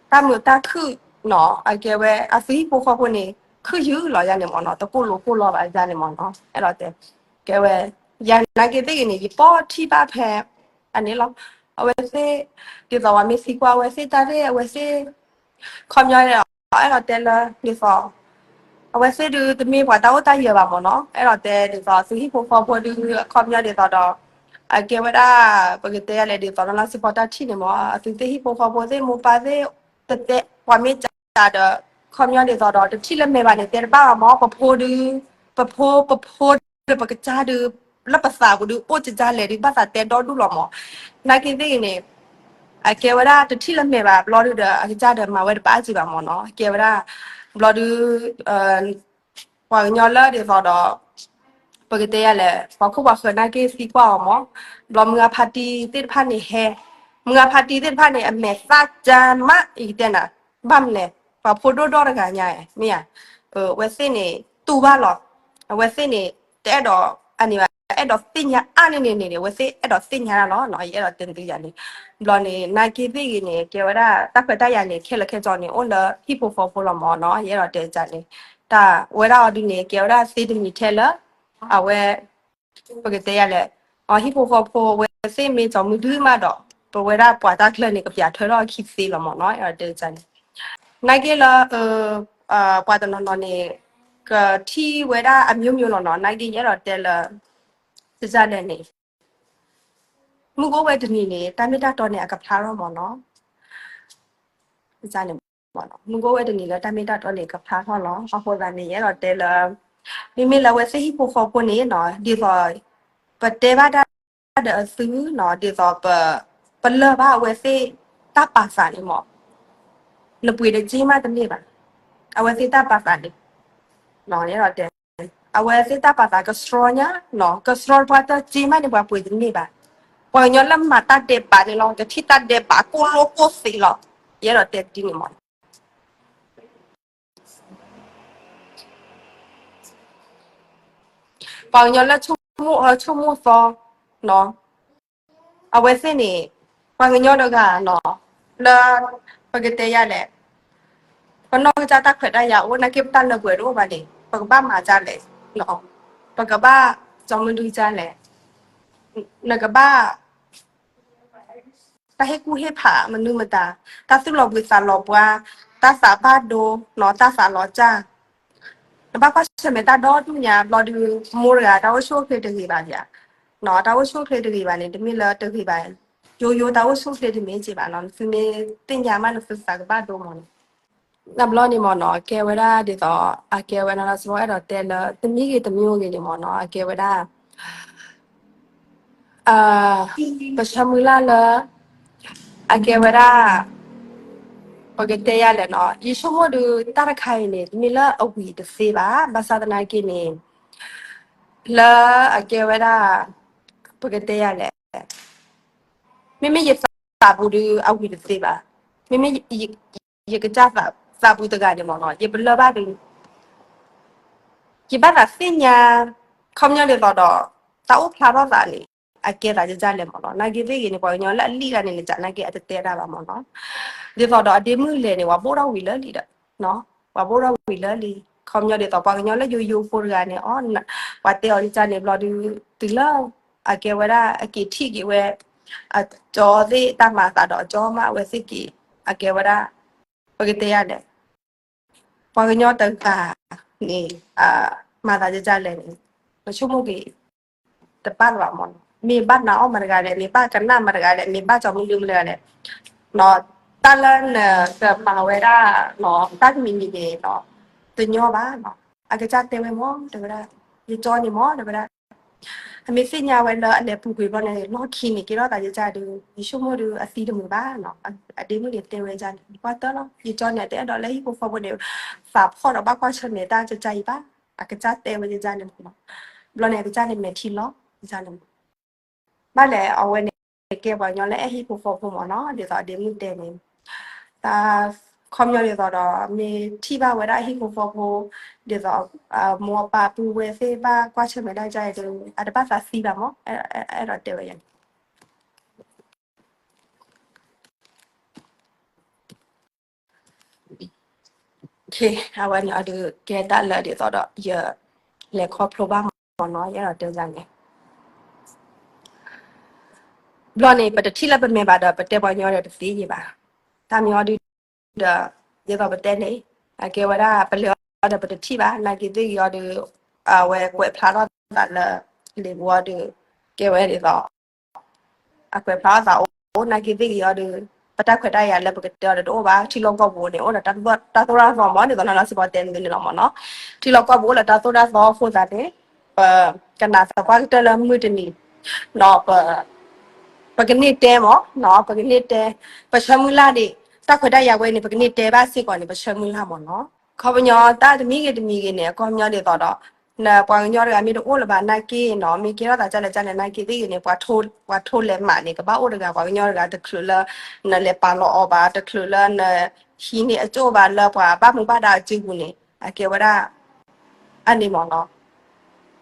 တၢ်မုာ်တၢ်ခုၣ်နီၤ, အကဲဝဲအသုဟံၣ်ဖိဃီဖိန့ၣ် ခုၣ်ယုၢ်လီၤယၤန့ၣ်မ့ၢ်နီၤ, တကိၢ်လိာ်ကိၢ်လီၤဘၣ်ယၤန့ၣ်မ့ၢ်နီၤ, အဲၣ်ဒိးတဲ ကဲဝဲ ယၤနာ်က့သ့ၣ်ဂ့ၤန့ၣ် ယပိာ်ထံၣ်ဘၣ်ဖဲ အန့ၣ်လီၤ, အဝဲသ့ၣ် ဒ်သိးပှၤမ့ၢ်သံကွၢ်အဝဲသ့ၣ်တၢ်သ့ၣ် အဝဲသ့ၣ် ခီပညီ အဲၣ်ဒိးတဲလၢ ဒ်သိး အဝဲသ့ၣ်ဒုးတမ့ၢ်ပှၤတၢ်အိၣ်တၢ်ယၢၤဘၣ်မ့ၢ်နီၤ, အဲၣ်ဒိးတဲဒ်သိး သုဟံၣ်ဖိဃီဖိဒုး ခီပညီဒ်သိးဒီး အကဲဝဲဒၣ် ပကတဲယၤလဲၣ် ဒ်သိးနီၤနီၤ စံးဖီတၢ်ထံၣ်န့ၣ်မ့ၢ် အသုသ့ၣ်ဟံၣ်ဖိဃီဖိသ့ၣ် မိၢ်ပၢ်သ့ၣ် တတဲ ပှၤမ့ၢ်စးဒီး ခီပညီဒ်သိးဒီး တထံၣ်လၢမဲာ်ဘၣ်န့ၣ် တဲတဘၣ်ဘၣ်မ့ၢ် ပဖိဒုး ပဖိ ပဖိဒီးပကစၢ်ဒုး လၢပသးပူၤဒုး အိၣ်ကစၢ်လဲၣ်ဒုး ဘၣ်သးတဲဒီဒူၣ်လီၤမ့ၢ်, နာ်က့သ့ၣ်ဂ့ၤန့ၣ် အကဲဝဲဒၣ်တထံၣ်လၢမဲာ်ဘၣ်ဘျီဒုးဒီး အကစၢ်ဒီးမၤဝဲတဘၣ်စံးဘၣ်မ့ၢ်နီၤ, ကဲဝဲဒၣ် ဘျီဒုး ပှၤကညီလၢဒ်သိးဒီး ပကတဲယၤလဲၣ် ပှၤခိၣ်ပှၤဃၢၤနာ်က့သံကွၢ်အီၤမ့ၢ်, ဘျီမုၢ်ဂၤဖါတံၢ်သ့ၣ်တဖၣ်န့ၣ်ဟဲ, မုၢ်ဂၤဖါတံၢ်သ့ၣ်တဖၣ်န့ၣ် အမဲာ်သၣ်ကၢမး ယကတဲနၤ, ဘၣ်မနုၤလဲၣ် ပှၤဖိဒိၣ်ဒီတဂၤညါ မ့ၢ်ဧါ, အဝဲသ့ၣ်န့ၣ် တူၢ်ဘၣ်လီၤ, အဝဲသ့ၣ်န့ၣ် တအဲၣ်ဒိး အန့ၣ်ဘၣ် အဲၣ်ဒိးသ့ၣ်ညါအါန့ၢ်န့ၣ်န့ၣ် အဝဲသ့ၣ်အဲၣ်ဒိးသ့ၣ်ညါလီၤနီၤ, ယအဲၣ်ဒိးတဲနသုယၤန့ၣ်, ဘျီန့ၣ် နာ်က့သ့ၣ်ဂ့ၤန့ၣ် ကဲဝဲဒၣ် တၢ်ခွဲးတၢ်ယာ်န့ၣ် ခဲလၢာ်ခဲဆ့န့ၣ် အိၣ်လၢဟံၣ်ဖိဃီဖိလီၤမ့ၢ်နီၤ, ယအဲၣ်ဒိးတဲဒ်န့ၣ်, တၢ်ဝဲဒၣ်အီၤဒုးန့ၣ် ကဲဝဲဒၣ်သ့တမံၤထဲလၢ အဝဲ ပကတဲယၤလဲၣ်, အဟံၣ်ဖိဃီဖိအဝဲသ့ၣ်မ့ၢ်ကၠီၤမုၢ်ဒုမးဒီး ပဝဲဒၣ်ပှၤတၢ်ချၢန့ၣ် ကပျးထွဲထီၣ်အခံသ့လီၤမ့ၢ်နီၤ, အဲၣ်ဒိးတဲန့ၣ်, နာ်က့လၢ ပှၤတနီၤနီၤန့ၣ် ကထံၣ်ဝဲဒၣ်အမျိုးမျိုးလီၤနီၤ, နာ်က့ယအဲၣ်ဒိးတဲလၢ ဒ်လဲၣ်န့ၣ် မုၢ်ကအိၣ်ဝဲတနံၤန့ၣ် တၢ်မ့ၢ်တၢ်တီန့ၣ် အကဖျါထီၣ်မ့ၢ်နီၤ, ဒ်န့ၣ် မုၢ်ကအိၣ်ဝဲတနံၤလၢတၢ်မ့ၢ်တၢ်တီန့ၣ် ကဖျါထီၣ်လီၤ, အဃိသတးန့ၣ် ယအဲၣ်ဒိးတဲလၢ မ့မ့ၢ်လၢအဝဲသ့ၣ်ဟံၣ်ဖိဃီဖိန့ၣ်နီၤ, ဒ်သိး ပတဲဘၣ်တၢ်ဒီးအသုနီၤ, ဒ်သိး ပလၢၢ်ဘၣ်အဝဲသ့ၣ်တၢ်ပာ်သးန့ၣ်မ့ၢ် နပှ့ၤဒီးစ့မးတန့ၢ်ဘၣ်, အဝဲသ့ၣ်တၢ်ပာ်သးန့ၣ် ယအဲၣ်ဒိးတဲ အဝဲသ့ၣ်တၢ်ပာ်သးကဆှီညါနီၤ, ကဆှီပှၤတစ့မးန့ၣ် ပှၤပှ့ၤတန့ၢ်ဘၣ်, ပှၤကညီလၢမၤတၢ်ဒဲးဘးန့ၣ်လီၤ, ကထံၣ်တၢ်ဒဲးဘးကိၢ်လိာ်ကိၢ်သ့လီၤ, ယအဲၣ်ဒိးတဲဒ်န့ၣ်မ့ၢ် ပှၤကညီလၢဆိကမိၣ်အၢဆိကမိၣ်သီနီၤ, အဝဲသ့ၣ်န့ၣ် ပှၤကညီတဂၤနီၤ, လၢ ပကတဲယၤလဲၣ်, ပနီၢ်ကစၢ်တၢ်ခွဲးတၢ်ယာ်အိၣ် နာ်က့ပတၢ်လၢပှဲၤတအိၣ်ဘၣ်န့ၣ် ပကဘၣ်မၤဒ်လဲၣ်, ပကဘၣ်ကၠီမုၢ်ဒုဒ်လဲၣ်, နကဘၣ် တၢ်ဟ့ၣ်ကူၣ်ဟ့ၣ်ဖးမနုၤမတၤ, တၢ်သူၣ်လီၤဘှံးသးလီၤဘှါ, တၢ်သးဘၣ်ဒိနီၤ, တၢ်သးလီၤစၢ်, နဘၣ်ကွၢ်ဆၢၣ်မဲာ်တၢ်ဒီဒူၣ်ညါ, ဘျီဒုး မိၢ်တဂၤ တၢ်အိၣ်ဆူၣ်အိၣ်ချ့တဂ့ၤဘၣ်ယၤ, တၢ်အိၣ်ဆူၣ်အိၣ်ချ့တဂ့ၤဘၣ်န့ၣ် တမ့ၢ်လၢတဂ့ၤဘၣ်, ယိယိတၢ်အိၣ်ဆူၣ်အိၣ်ချ့တမ့ၢ်က့ဘၣ်နီၤ, နသုမ့ၢ်သ့ၣ်ညါမး နသုသးကဘၣ်ဒိမ့ၢ်နီၤ, တဘျီန့ၣ်မ့ၢ်နီၤ ကဲဝဲဒၣ်ဒ်သိး အကဲဝဲဒၣ်လၢစ့ၢ်ကီးအဲၣ်ဒိးတဲလၢ တမံၤဂ့ၤတမံၤဂ့ၤန့ၣ်မ့ၢ်နီၤ အကဲဝဲဒၣ် ပဆၢမုၢ်လၢ်လၢ အကဲဝဲဒၣ် ပကတဲယၤလဲၣ်နီၤ, ယဆိကမိၣ်ဒုး တၢ်တခါအံၤန့ၣ် တမ့ၢ်လၢအဝံၤတသ့ဘၣ်, ဘၣ်ဆၣ်သနာ်က့န့ၣ် လၢအကဲဝဲဒၣ် ပကတဲယၤလဲၣ်, မ့မ့ၢ်ယသးပူၤဒုး အဝံၤတသ့ဘၣ်, မ့မ့ၢ် ယကစၢ်သးပူၤတဂၤန့ၣ်မ့ၢ်နီၤ ယပလၢၢ်ဘၣ်ဒုး ယဘၣ်သးသ့ၣ်ညါ ခီပညီဒ်သိးဒီး တၢ်အိၣ်ဖျါထီၣ်သးန့ၣ် အကဲသးဒ်လဲၣ်မ့ၢ်နီၤ. နာ်က့သ့ၣ်ဂ့ၤန့ၣ် ပှၤကညီလၢအလံၣ်တဂၤန့ၣ် နကနာ်က့အတတဲတၢ်ဘၣ်မ့ၢ်နီၤ. ဒ်သိးဒီးအဒ့မုၣ်လဲၤန့ၣ် ပှၤဘိၣ်ထီၣ်ဝံၤလၢလံဒီး ပှၤဘိၣ်ထီၣ်ဝံၤလၢလံ. ခီပညီဒ်သိးပှၤကညီလၢယိယိဖိတဂၤန့ၣ် အီ ပှၤတဲအီၤဒ်န့ၣ်ဘျီဒုး တုၤလၢ အကဲဝဲဒၣ်အက့ၤထံၣ်က့ၤဝဲ အကၠီသ့ၣ်တၢ်မၤသးဒီးအကၠီမး အဝဲသ့ၣ်က့ၤ အကဲဝဲဒၣ် ပကတဲယၤလဲၣ် ပှၤကညီတဂၤန့ၣ် မၤသးဒ်လဲၣ်န့ၣ် ပဆိကမိၣ်က့ၤ တဘၣ်လၢၤဘၣ်မ့ၢ်နီၤ. မ့ၢ်ဘၣ်နၤအီၣ်မတဂၤလဲၣ်, မ့ၢ်ဘၣ်ကနၣ်မတဂၤလဲၣ်, မ့ၢ်ဘၣ်ကၠီမုၢ်ဒုမတဂၤလဲၣ်, တၢ်လၢနကမၤဝဲဒၣ် တၢ်တမံၤမံၤန့ၣ် တညီဘၣ်. အကစၢ်တဲဝဲမ့ၢ် တဲဝဲဒၣ် ယကၠီန့ၣ်မ့ၢ် တဲဝဲဒၣ် အမ့ၢ်သ့ၣ်ညါဝဲလၢအလဲၤပူၤကွံာ်ဘျီန့ၣ် လီၢ်ခံန့ၣ် ကဲထီၣ်သးဒ်ဒုး ယဆိကမိၣ်ဒုးအသံတမုာ်ဘၣ်နီၤ. အဒ့မုၣ်န့ၣ်တဲဝဲဒ်န့ၣ် ကွၢ်တၢ်လီၤ ယကၠီန့ၣ် တအဲၣ်ဒိးလၢဟံၣ်ဖိဃီဖိန့ၣ် သးဖှီၣ်ဒီးဘၣ်ကွၢ်ဆၢၣ်မဲာ်တၢ်ကစၢ်အံၤဘၣ်. အကစၢ်တဲဝဲဒ်န့ၣ်မ့ၢ်နီၤ. ဘျီန့ၣ် အကစၢ်န့ၣ်မဲာ်ထံလီၤ ဒ်န့ၣ်မ့ၢ် ဘၣ်လဲၣ် အဝဲန့ၣ် ကဲပှၤကညီလၢအဲၣ်ဟံၣ်ဖိဃီဖိမ့ၢ်နီၤ. ဒ်သိးအဒ့မုၣ်တဲန့ၣ် တၢ် ခီပညီဒ်သိးဒီး မ့ၢ်ထံၣ်ဘၣ်ဝဲဒၣ်အဟံၣ်ဖိဃီဖိ ဒ်သိး မိၢ်အပၢ်ပုၢ်ဝဲၢ်သ့ၣ်ဘၣ်ကွၢ်ဆၢၣ်မဲာ်တၢ်ကစၢ်အံၤဒီး အတဘၣ်သးသံဘၣ်မး, အဲၣ်ဒိးတဲဝဲယၤန့ၣ် အဝဲန့ၣ်အဒုးကဲတၢ်လၢဒ်သိးဒီး ယလဲၤခီဖျိဘၣ်မ့ၢ်နီၤ, ယအဲၣ်ဒိးတဲန့ၣ် ဘျီန့ၣ် ပတထံၣ်လၢပမဲာ်ဘၣ်ဒီး ပတဲပှၤကညီဒီးတသ့ယံၤဘၣ်. တၢ်မ့ၢ်အီၤဒုးဒီး ဒ်သိးပတဲန့ၣ် အကဲဝဲဒၣ် ပလဲၤအီၤဒီးပတထံၣ်ဘၣ်, နာ်က့သ့ၣ်ဂ့ၤအီၤဒီး အဝဲကွဲးဖျါထီၣ်သးလၢ လံာ်ပူၤအီၤဒီး ကဲဝဲဒ်သိး အကွဲးဖျါထီၣ်သးအိၣ်, နာ်က့သ့ၣ်ဂ့ၤအီၤဒီး ပတၢ်ခွဲးတၢ်ယာ်လၢပကတဲအီၤဒီးတအိၣ်ဘၣ်, ထံလီၢ်ကီၢ်ပူၤန့ၣ် အိၣ်ဒီးတၢ်သိၣ်တၢ်သီမ့ၢ် ဒ်သိးနီၢ်နီၢ်စ့ၢ်ကီးတဲန့ၣ်လီၤမ့ၢ်နီၤ. ထံလီၢ်ကီၢ်ပူၤအိၣ်ဒီးတၢ်သိၣ်တၢ်သီအဃိသတးန့ၣ် ပကနၣ်သပှၢ်ကတၢၢ်လၢမုၢ်တနံၤ နီၤ ပကန့ၢ်တဲမ့ၢ်နီၤ, ပကန့ၢ်တဲ ပဆၢမုၢ်လၢ်ဒံး တၢ်ခွဲးတၢ်ယာ်ဝဲန့ၣ် ပကန့ၢ်တဲဘၣ်စ့ၢ်ကီးန့ၣ် ပဆၢမုၢ်လၢ်မ့ၢ်နီၤ. ခီပညီတၢ်တမံၤဂ့ၤတမံၤဂ့ၤန့ၣ် အခီပညီဒ်သိးဒီး နပှၤကညီတဂၤမ့ၢ်တအိၣ်လၢၤဘၣ်နာ်က့နီၤ, မ့ၢ်ကဲထီၣ်သးဒ်လဲၣ်ဒ်လဲၣ်နာ်က့သ့ၣ်ဂ့ၤန့ၣ် ပှၤထိလဲၤမးန့ၣ် ကဘၣ်အိၣ်တဂၤ ပှၤကညီတဂၤ တချုးလၢ နလဲၤပာ်လီၤအီၤဘၣ်, တချုးလၢနဟံးန့ၢ်အကၠိၣ်ဘၣ်လၢပှၤဘၣ်မူဘၣ်ဒါအစုပူၤန့ၣ် အကဲဝဲဒၣ် အန့ၣ်မ့ၢ်နီၤ,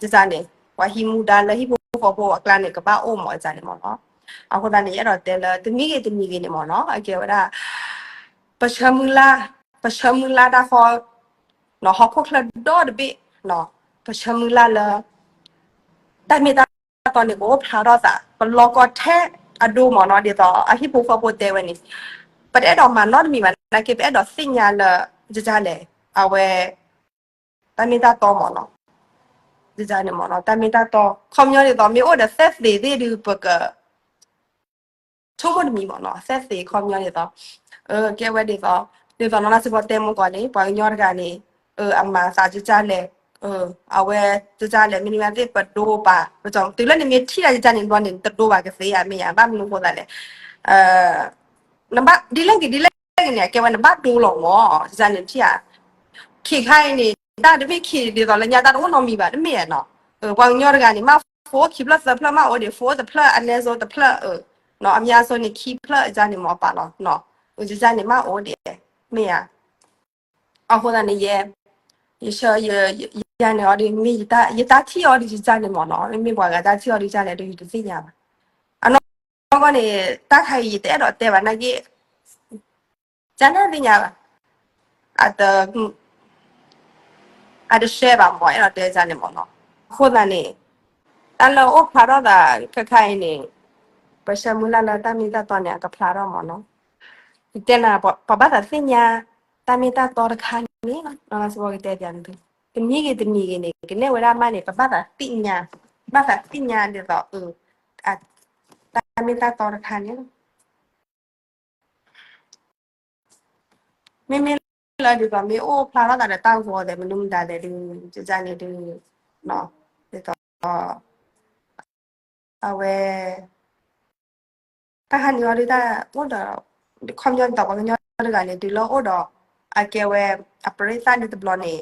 ဒ်န့ၣ် ပှၤဟံးမူဒါလၢဟံၣ်ဖိဃီဖိအကျါန့ၣ် ကဘၣ်အိၣ်မ့ၢ်ဒ်န့ၣ်မ့ၢ်နီၤ. အဃိသတးန့ၣ် ယအဲၣ်ဒိးတဲလၢ တမံၤဂ့ၤတမံၤဂ့ၤန့ၣ်မ့ၢ်နီၤ အကဲဝဲဒၣ် ပဆၢမုၢ်လၢ်, ပဆၢမုၢ်လၢ်တၢ်ဃီ ဟီၣ်ခိၣ်ချၢဒီတဘ့ၣ်, ပဆၢမုၢ်လၢ်လၢ တၢ်မ့ၢ်တၢ်တီန့ၣ် ကအိၣ်ဖျါထီၣ်သး ပလီၢ်ကီၢ်ထဲအဒိမ့ၢ်နီၤ, ဒ်သိးအဟံၣ်ဖိဃီဖိတဲဝဲန့ၣ် ပတအဲၣ်ဒိးမၤနီတမံၤဘၣ်နာ်က့ ပအဲၣ်ဒိးသ့ၣ်ညါလၢ ဒ်လဲၣ် အဝဲ တၢ်မ့ၢ်တၢ်တီမ့ၢ်နီၤ, ဒ်န့ၣ်မ့ၢ်နီၤ, တၢ်မ့ၢ်တၢ်တီ ခီပညီဒ်သိး မ့ၢ်အိၣ်ဒီးသဲသ့ၣ်သ့ၣ်ဒုး ပက ဆိကမိၣ်တမံၤမ့ၢ်နီၤ, သဲသ့ၣ်ခီပညီဒ်သိး ကဲဝဲဒ်သိး ဒ်သိးနီၢ်နီၢ်စ့ၢ်ကီးတဲမ့ၢ်ကီးန့ၣ် ပှၤကညီတဂၤန့ၣ် အမၤသးဒ်လဲၣ်, အဝဲဒ်လဲၣ် မ့ၢ်န့ၣ်သ့ၣ်ပဒိဘၣ်, ပတုၤလၢနမ့ၢ်ထံၣ်တၢ်ဒ်န့ၣ်ဘျီန့ၣ် တဒိဘၣ်ကသ့ဧါ မ့ၢ်ဧါ, ဘၣ်မနုၤအဃိသတးလဲၣ် နဘၣ် ဒ်လဲၣ်ဂ့ၤ ဒ်လဲၣ်ဂ့ၤန့ၣ် အကဲဝဲနဘၣ်ဒိလီၤမ့ၢ်, ဒ်န့ၣ်ထံၣ်ဧါ, ခ့ခါအံၤန့ၣ် တၢ်တမ့ၢ်ခ့ဒ်သိးလၢညါ တၢ်တအိၣ်နီတမံၤဘၣ် တမ့ၢ်ဧါနီၤ, ပှၤကညီတဂၤန့ၣ် မ့ၢ်ဖိခံဖျၢၣ်သၢဖျၢၣ် မ့ၢ်အိၣ်ဒံး ဖိတဖျၢၣ် အနည်းဆုံး တဖျၢၣ်, အများဆုံးန့ၣ် ခံဖျၢၣ် ဒ်န့ၣ်မ့ၢ်ပာ်လီၤ, ဒ်န့ၣ်မ့ၢ်အိၣ်ဒံး မ့ၢ်ဧါ, အဃိသတးန့ၣ် ယဲ ယဆၢ ယ ယ ယၤန့ၣ်အီၤဒ် မ့ၢ်ယတၢ်ထံၣ်အီၤဒ် ဒ်န့ၣ်မ့ၢ်နီၤ, မ့မ့ၢ်ပှၤဂၤတၢ်ထံၣ်အီၤဒ်လဲၣ်ဒီး ယတသ့ၣ်ညါဘၣ်. အနီၢ်ကီၢ်န့ၣ် တၢ်ခါအံၤ ယတအဲၣ်ဒိးတဲဘၣ်နာ်က့ ကန့ၣ်သ့ၣ်ညါဘၣ်, အတ အတရှဲဘၣ်မ့ၢ် အဲၣ်ဒိးတဲဒ်န့ၣ်မ့ၢ်နီၤ. အဃိသတးန့ၣ် တၢ်လၢအိၣ်ဖျါထီၣ်သးခဲခါအံၤန့ၣ် ပဆၢမုၢ်လၢ်လၢတၢ်မ့ၢ်တၢ်တီန့ၣ် အကဖျါထီၣ်မ့ၢ်နီၤ. ယတဲနၤ ပှၤဘၣ်သးသ့ၣ်ညါ တၢ်မ့ၢ်တၢ်တီတခါန့ၣ်လီၤ. နီၢ်နီၢ်စ့ၢ်ကီးကတဲပျးန့ၣ် တမံၤဂ့ၤတမံၤဂ့ၤန့ၣ် ကနဲၣ်ဝဲဒၣ်မးန့ၣ် ပဘၣ်သးသ့ၣ်ညါ ဘၣ်သးသ့ၣ်ညါဒ်သိး တၢ်မ့ၢ်တၢ်တီတခါန့ၣ်လီၤ. မ့မ့ၢ်လၢဒ်သိးမ့ၢ်အိၣ်ဖျါထီၣ်သးဒီးတၢ်ဂီၤသဲး မနုၤမတၤသဲးဒုး ကန့ၣ်ဒုး ဒ်သိး အဝဲ တၢ်ဟးန့ၢ်အီၤဒုးတၢ်အိၣ်ဒီး ခီပညီဒ်သိးပှၤကညီတဂၤန့ၣ် တုၤလၢအိၣ်ဒီး အကဲဝဲ အပရ့သၣ်န့ၣ်တဘျီန့ၣ်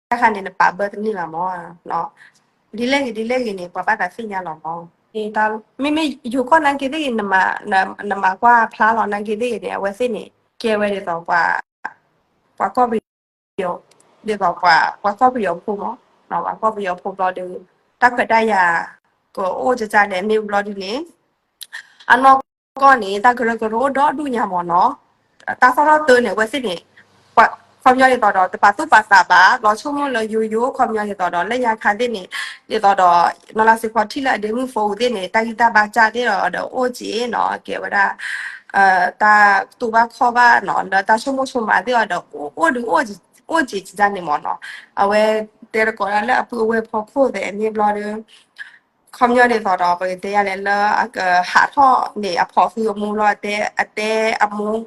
တၢ်ခါန့ၣ် နပာ်ဘၢတန့ၢ်လီၤမး. ဒ်လဲၣ်ဂ့ၤဒ်လဲၣ်ဂ့ၤန့ၣ် ပှၤဘၣ်သးသ့ၣ်ညါလီၤမး. မ့မ့ၢ်ယိၤကီၢ်နာ်က့သ့ၣ်ဂ့ၤ နမၤကွၢ်ဖျါလီၤနာ်က့သ့ၣ်ဂ့ၤန့ၣ် အဝဲသ့ၣ်န့ၣ် ကဲဝဲဒ်သိး ပှၤကီၢ်ပယီၤ ဒ်သိးပှၤကီၢ်ပယီၤဖိမး, ပှၤကီၢ်ပယီၤဖိဘျီဒုး တၢ်ခွဲးတၢ်ယာ် ကအိၣ်ကကန့ၣ် မ့ၢ်ဘျီဒုးန့ၣ် အနီၢ်ကီၢ်န့ၣ် တၢ်ကရၢကရိအိၣ်ဒီဒူၣ်ညါမ့ၢ်နီၤ. တၢ်သီၣ်ထီၣ်တၢ်န့ၣ် အဝဲသ့ၣ်န့ၣ် ခီပညီဒ်သိးဒီး တပာ်သူၣ်ပာ်သးဘၣ် လီၤဆိကမိၣ်လၢယိယိ ခီပညီဒ်သိးဒီး လၢညါခါသ့ၣ်န့ၣ် ဒ်သိးဒီး နီၢ်နီၢ်စ့ၢ်ကီးထံၣ်လၢအဒ့မုၣ်ဖိဝဲသ့ၣ်န့ၣ် တၢ်ဂံၢ်တၢ်ဘါစၢ်သ့ၣ်ဒီး အိၣ်က့ၤနီၤ ကဲဝဲဒၣ် တၢ်တူၢ်ဘၣ်ခီၣ်ဘၣ်နီၤ လၢတၢ်ဆိကမိၣ်ဆိကမးသ့ၣ်ဒီး အိၣ်ဒုး အိၣ်က့ၤကန့ၣ်မ့ၢ်နီၤ. အဝဲတဲသကိးဒၣ်လၢအပုၢ်အဝဲၢ်ဖီခိၣ်သ့ၣ်အမ့ၢ်ဘျီဒီး ခီပညီဒ်သိးဒီး ပကတဲယၤလဲၣ်လၢအကဟးထီၣ်န့ၣ် အဖိးသုအမိၢ်လီၤ အတဲအမိၢ်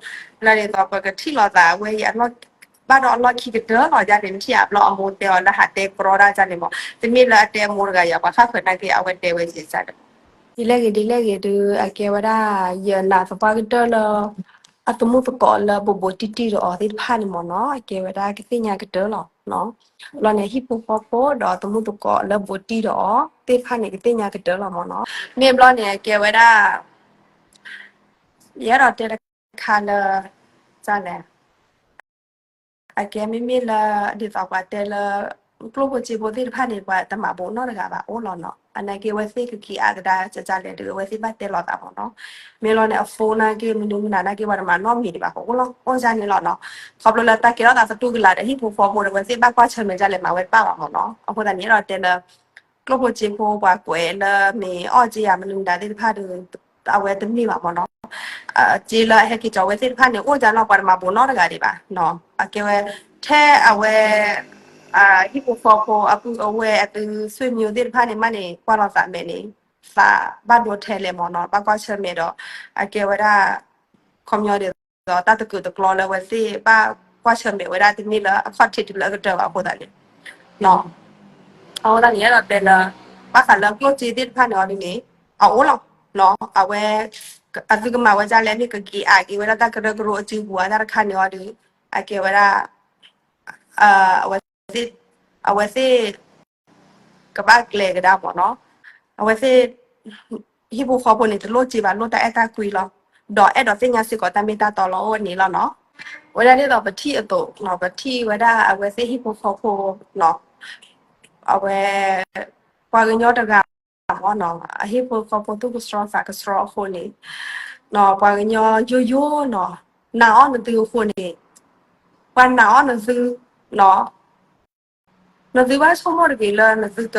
လၢဒ်သိး ပကထံၣ်လိာ်သးဝဲအံၤ ဘၣ်ဒီးအလီၢ်ခံကတၢၢ်လီၤ ယန့ၣ် နထံၣ်အဘျီအမိၢ်တဲအီၤလၢဟးတဲကြီဒၣ်န့ၣ်မ့ၢ် တမ့ၢ်လၢအတဲအမိၢ်တဂၤယၤ ပှၤဃၣ်ဃၢၤနာ်က့ အဝဲတဲဝဲန့ၣ် ဒ်လဲၣ်ဂ့ၤဒ်လဲၣ်ဂ့ၤဒုး အကဲဝဲဒၣ် ယနာ်သပှၢ်ကတၢၢ်လၢ အသမူသကိးလၢဘူးဘူးတံၢ်တံၢ်ဒီးအီၤသ့ၣ်တဖၣ်န့ၣ်မ့ၢ်နီၤ အကဲဝဲဒၣ်ကသ့ၣ်ညါကတၢၢ်လီၤ. ဘျီန့ၣ် ဟံၣ်ဖိဃီဖိဒီးသမူသကိးလၢဘူးတံၢ်ဒီးအီၤသ့ၣ်တဖၣ်န့ၣ် ကသ့ၣ်ညါကတၢၢ်လီၤမ့ၢ်နီၤ. မ့ၢ်ဘျီန့ၣ် အကဲဝဲဒၣ် ယအဲၣ်ဒိးတဲတခါလၢ ဒ်သိးပှၤတဲလၢ ကျိၣ်ဖိစ့ဖိသ့ၣ်တဖၣ်န့ၣ် ပှၤတမၤဘူးနီတဂၤဘၣ် အိၣ်လီၤနီၤ. အနာ်က့အဝဲသ့ၣ်ကက့ၤအါကဒါကလဲာ်ဒီး အဝဲသ့ၣ်ဘၣ်တဲလိာ်သးမ့ၢ်နီၤ. မ့ၢ်လီၤန့ၣ် အ phone နာ်က့ မနုၤမနုၤနာ်က့ ပှၤတမၤနီတမံၤဒံးဘၣ် အိၣ်လီၤ အိၣ်ဒ်န့ၣ်လီၤနီၤ. ခီဖျိလၢတၢ်ကဲထီၣ်သးသတူၢ်ကလာ်ဒီး ဟံၣ်ဖိဃီဖိဒီး အဝဲသ့ၣ်ဘၣ်ကွၢ်ဆၢၣ်မဲာ်ဒ်လဲၣ် မၤဝဲတဘၣ်ဘၣ်မ့ၢ်နီၤ. အဃိသတးန့ၣ် အဲၣ်ဒိးတဲလၢ ကျိၣ်ဖိစ့ဖိ ပှၤကွဲးလၢမ့ၢ်အီၣ်က့ဧါ မနုၤမနုၤသ့ၣ်တဖၣ်ဒီး အဝဲတမ့ၢ်ဘၣ်မ့ၢ်နီၤ. စ့လၢအဟဲက့ၤကီၤဝဲသ့ၣ်တဖၣ်န့ၣ် အိၣ်ဒ်လီၤ ပှၤတမၤဘူးနီတဂၤဒံးဘၣ်နီၤ. အကဲဝဲ ထဲအဝဲ ဟံၣ်ဖိဃီဖိ အပုၢ်အဝဲၢ် အသုးဆွေမျိုးသ့ၣ်တဖၣ်န့ၣ် မ့ၢ်န့ၣ် ကွၢ်လီၤသးမဲာ်န့ၣ် သးဘၣ်ဒိထဲလဲၣ်မ့ၢ်နီၤ. ဘၣ်ကွၢ်ဆၢၣ်မဲာ်ဒီး အကဲဝဲဒၣ် ခီပညီဒ်သိး တၢ်တကုာ်တကျီလၢအဝဲသ့ၣ်ဘၣ်ကွၢ်ဆၢၣ်မဲာ်ဝဲဒၣ် တမ့ၢ်လၢအခီၣ်ထံးတုၤလၢအကတၢၢ်ဘၣ်အဃိသတးန့ၣ် အဃိသတးန့ၣ် အဲၣ်ဒိးတဲလၢ ဘၣ်ဃးလၢကျိၣ်စ့သ့ၣ်တဖၣ်န့ၣ်အီၤဒ်န့ၣ် အအိၣ်လီၤ. အဝဲ အသုကမၤဝဲဒ်လဲၣ်မ့ၢ်ကက့ၤအါက့ၤဝဲဒၣ်တၢ်ကရၢကရိအစုပူၤအတၢ်တခါန့ၣ်အီၤဒီး အကဲဝဲဒၣ် အဝဲသ့ၣ် အဝဲသ့ၣ် ကဘၣ်ကျဲၤကဒါမ့ၢ်နီၤ. အဝဲသ့ၣ် ဟံၣ်ဖိဃီဖိန့ၣ် တလိၣ်စ့ဘၣ် လိၣ်တၢ်အဲၣ်တၢ်ကွံလီၤ. ဒီးအဲၣ်ဒိးသ့ၣ်ညါစ့ၢ်ကီးတၢ်မ့ၢ်တၢ်တီလီၤ အိၣ်န့ၣ်လီၤနီၤ. ဝဲဒၣ်ဒ်သိးပထံၣ်အသိးနီၤ ပထံၣ်ဝဲဒၣ်အဝဲသ့ၣ်ဟံၣ်ဖိဃီဖိ အဝဲ ပှၤကညီတဂၤမ့ၢ်နီၤ အဟံၣ်ဖိဃီဖိသူၣ်ကဆှီသးကဆှီအဃိန့ၣ် ပှၤကညီယိယိနီၤ နာ်အီၤနသုအဃိန့ၣ် ပှၤနာ်အီၤနသုနီၤ နသုဘၣ်ဆိကမိၣ်တဂ့ၤလၢနသုက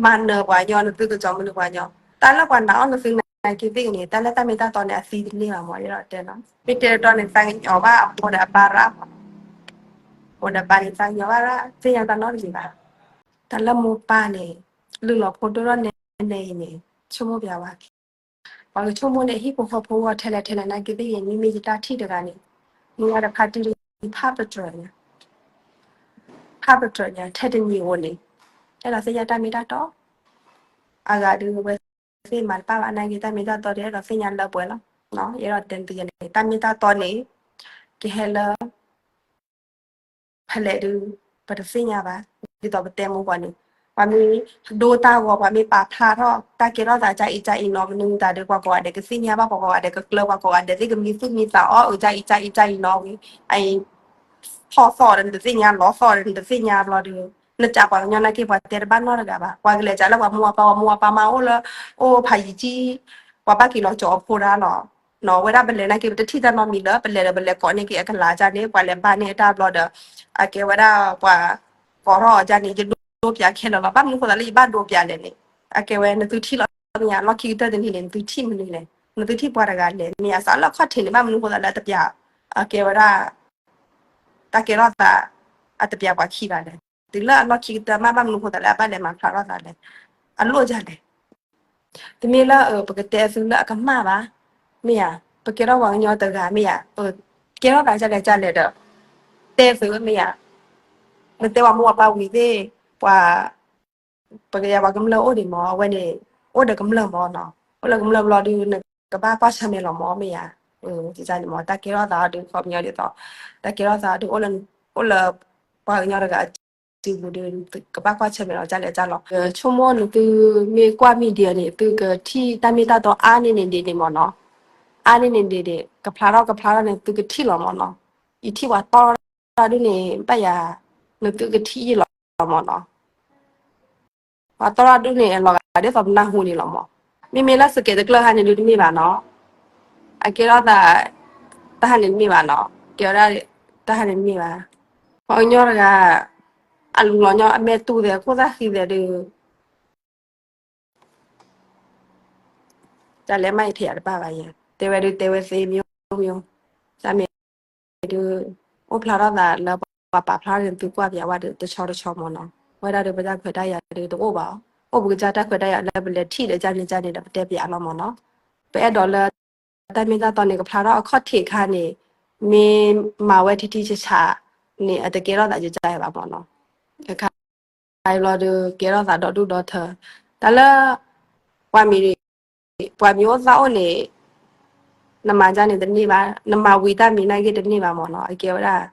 မၤနၢၤပှၤကညီ နသုကကၠီမနုၤပှၤကညီ တၢ်လၢပှၤနာ်အီၤနသုနာ်က့သ့ၣ်ဂ့ၤန့ၣ် တၢ်လၢတၢ်မ့ၢ်တၢ်တီန့ၣ် အသံတန့ၢ်ဘၣ်မ့ၢ် ယအဲၣ်ဒိးတဲနီၤ. မ့ၢ်တဲတတီန့ၣ် သးကညီၤဘၣ်အမိၢ်ဒီးအပၢ်ရၣ်မ့ၢ် အမိၢ်ဒီးပၢ်န့ၣ် သးကညီၤဘၣ်ရၣ် သ့ၣ်ညါတၢ်နီတမံၤဘၣ်. တၢ်လၢမိၢ်ပၢ်န့ၣ် လုၢ်လီၤဖိဒိၣ်ထီၣ်နဲနဲအံၤန့ၣ် ဆိကမိၣ်ပျဲဝဲ ပှၤကဆိကမိၣ်န့ၣ် ဟံၣ်ဖိဃီဖိဂီၢ်ထဲလဲၣ်ထဲလဲၣ်နာ်က့သ့ၣ်ဂ့ၤ မ့မ့ၢ်ယတၢ်ထံၣ်တဂၤန့ၣ် မ့ၢ်ဝဲတခါတုၤလၢဖးပတြၢၤညါ ဖးပတြၢၤညါ ထဲတနံၤဧိၤန့ၣ် အဲၣ်ဒိးသ့ၣ်ညါတၢ်မ့ၢ်တၢ်တီ အဂၤဒီးဝဲသ့ၣ်မၤတဘၣ်ဘၣ်နာ်က့ တၢ်မ့ၢ်တၢ်တီဒီး အဲၣ်ဒိးသ့ၣ်ညါလၢပှဲၤလီၤ. ယအဲၣ်ဒိးတဲနသုန့ၣ် တၢ်မ့ၢ်တၢ်တီန့ၣ် ကဟဲလၢ ဖဲလဲၣ်ဒုး ပတသ့ၣ်ညါဘၣ်. ဒ်သိးပတဲမိၢ်ပှၢ်န့ၣ် ပှၤမ့ၢ်ဒိတၢ်ဂီၤ ပှၤမ့ၢ်ပာ်ဖျါထီၣ် တၢ်ကဲထီၣ်သးကအံၤကအံၤနီၤ မနုၤမတၤဒီး ပှၤကိးဂၤဒဲးကသ့ၣ်ညါဘၣ် ပှၤကိးဂၤဒဲးကကျၢၤ ပှၤကိးဂၤဒဲးသ့ၣ်ကမံသူၣ်မံသးအီၣ် အကအံၤကအံၤနီၤဝံၤ အံၤ ဖီၣ်သီၣ်ဒီးနတသ့ၣ်ညါ လီၤသီၣ်ဒီးနတသ့ၣ်ညါဘျီဒီး နစံးပှၤကညီနာ်က့ ပှၤတဲတဘၣ်နီတဂၤဘၣ်. ပှၤကလဲၤစံးလၢပှၤမိၢ်ပှၤပၢ် ပှၤမိၢ်ပှၤပၢ်မးအိၣ်လၢ အိၣ်ဖးယံၤကံ ပှၤဘၣ်က့ၤလီၤကၠီၤအဖိဒၣ်လီၤ. နီၤ ဝဲဒၣ်ပလဲၤနာ်က့ ပတထံၣ်တၢ်နီတမံၤလၢ ပလဲၤဒီးပလဲၤကိးန့ၢ်က့ၤအကလၤဒ်န့ၣ် ပှၤလဲၤဘါန့ၢ်အတၢ်ဘျီဒီး အကဲဝဲဒၣ်ပှၤ ကိးထီၣ်အီၤဒ်န့ၣ် ယဒိပၠးခဲလၢာ်လီၤ. ဘၣ်မနုၤဃိသးလၢယဘၣ်ဒိပၠးလဲၣ်န့ၣ် အကဲဝဲနသုထံၣ်လီၤမ့ၢ်ဧါ လီၢ်ခံကတၢၢ်တနံၤန့ၣ် နသုထံၣ်မနုၤလဲၣ် နသုထံၣ်ပှၤတဂၤလဲၣ် မ့ၢ်ဧါ စးလၢအခီၣ်ထံးန့ၣ် ဘၣ်မနုၤဃိသးလၢတပျး အကဲဝဲဒၣ် တၢ်ကဲထီၣ်သး အတပျးပှၤခံဘၣ်လဲၣ်. တုၤလၢအလီၢ်ခံကတၢၢ်မး ဘၣ်မနုၤဃိသးလၢအဘၣ်လဲၤမၤဖျါထီၣ်သးလဲၣ်. အလိၣ်ဒ်လဲၣ်. တမ့ၢ်လၢပကတဲသုလၢအကမၣ်ဘၣ်. မ့ၢ်ဧါ. ပကဲထီၣ်ပှၤကညီတဂၤမ့ၢ်ဧါ. ကဲထီၣ်သးဒ်လဲၣ်ဒ်လဲၣ်ဒီး တဲသုမ့ၢ်ဧါ. နတဲပှၤမိၢ်ပှၤပၢ်ဝံၤသ့ၣ် ပှၤ ပကယၤပှၤကမျၢၢ်အိၣ်ဒံးမး အဝဲန့ၣ် အိၣ်ဒီးကမျၢၢ်မးနီၤ အိၣ်လၢကမျၢၢ်ဘျီဒုး နကဘၣ်ကွၢ်ဆၢၣ်မဲာ်လီၤမး မ့ၢ်ဧါ. န့ၣ်မး တၢ်ကဲထီၣ်သးဒုး ခီပညီဒ်သိး တၢ်ကဲထီၣ်သးဒုး အိၣ်လၢပှၤကညီတဂၤအစုပူၤဒီး ကဘၣ်ကွၢ်ဆၢၣ်မဲာ်လီၤဒ်လဲၣ်ဒ်လဲၣ်လီၤ. ဆိကမိၣ်နသုမ့ၢ်ကွၢ် media န့ၣ် သုကထံၣ်တၢ်မ့ၢ်တၢ်တီအါန့ၢ်န့ၣ်ဒ်န့ၣ်မးနီၤ အါန့ၢ်န့ၣ်ဒ်န့ၣ် ကဖျါထီၣ်ကဖျါထီၣ်န့ၣ် သုကထံၣ်လီၤမးနီၤ. ယထံၣ်ပှၤတီၢ်ထီၣ်ဒ်န့ၣ် ဘၣ်ယၤ နသုကထံၣ်ယံာ်လီၤမးနီၤ. ပှၤတီၢ်ထီၣ်ဒ်န့ၣ် အလီၤဂာ်ဒ်သိးပနၢ်ဟူန့ၣ်လီၤမး. မ့မ့ၢ်လၢစကဲးတကျၢၢ်ဟါန့ၣ်ဒုးတမ့ၢ်ဘၣ်နီၤ. အကဲထီၣ်သး တၢ်ဟါန့ၣ်တမ့ၢ်ဘၣ်နီၤ. ကဲဝဲဒၣ် တၢ်ဟါန့ၣ်တမ့ၢ်ဘၣ်. ပှၤကညီတဂၤ အလူၤလီၤညီအမဲာ်တူၢ်သဲး ခိၣ်သၣ်ဃံသဲးဒုး တၢ်လဲၤမးယထဲယၤတဘၣ်ဘၣ်ယဲ တဲဝဲဒုးတဲဝဲသ့ မျိုးမျိုး တၢ်မ့ၢ်ဒုး အိၣ်ဖျါထီၣ်သးလၢပှၤပာ်ဖျါန့ၣ် သုကွၢ်ပၠးဝဲဒုးတဆီတဆီမးနီၤ. ဝဲဒၣ်ဒုးပတၢ်ခွဲးတၢ်ယာ်ဒုးတအိၣ်ဘၣ်. အိၣ်ပကစၢ်တၢ်ခွဲးတၢ်ယာ်လၢပလဲၤထံၣ်ဒီးကန့ၣ်ကန့ၣ်ဒီးပတဲပၠးလီၤမးနီၤ. ပအဲၣ်ဒိးလၢ တၢ်မ့ၢ်တၢ်တီန့ၣ် ကဖျါထီၣ်အခီၣ်ထံးခါန့ၣ် မ့ၢ်မၤဝဲထံထံဆးဆးန့ၣ် အတကဲထီၣ်သးကကါဘၣ်မးနီၤ. တခါအံၤဘျီဒီး ကဲထီၣ်သးဒီဒူၣ်ဒီထၢ တၢ်လၢ ပှၤမံၤ ပှၤမံၤအိၣ်သၣ်အိၣ်န့ၣ် နမၤဒ်န့ၣ်တန့ၢ်ဘၣ် နမၤဝံၤတၢ်မံၤနာ်က့တန့ၢ်ဘၣ်မးနီၤ. အကဲဝဲဒၣ်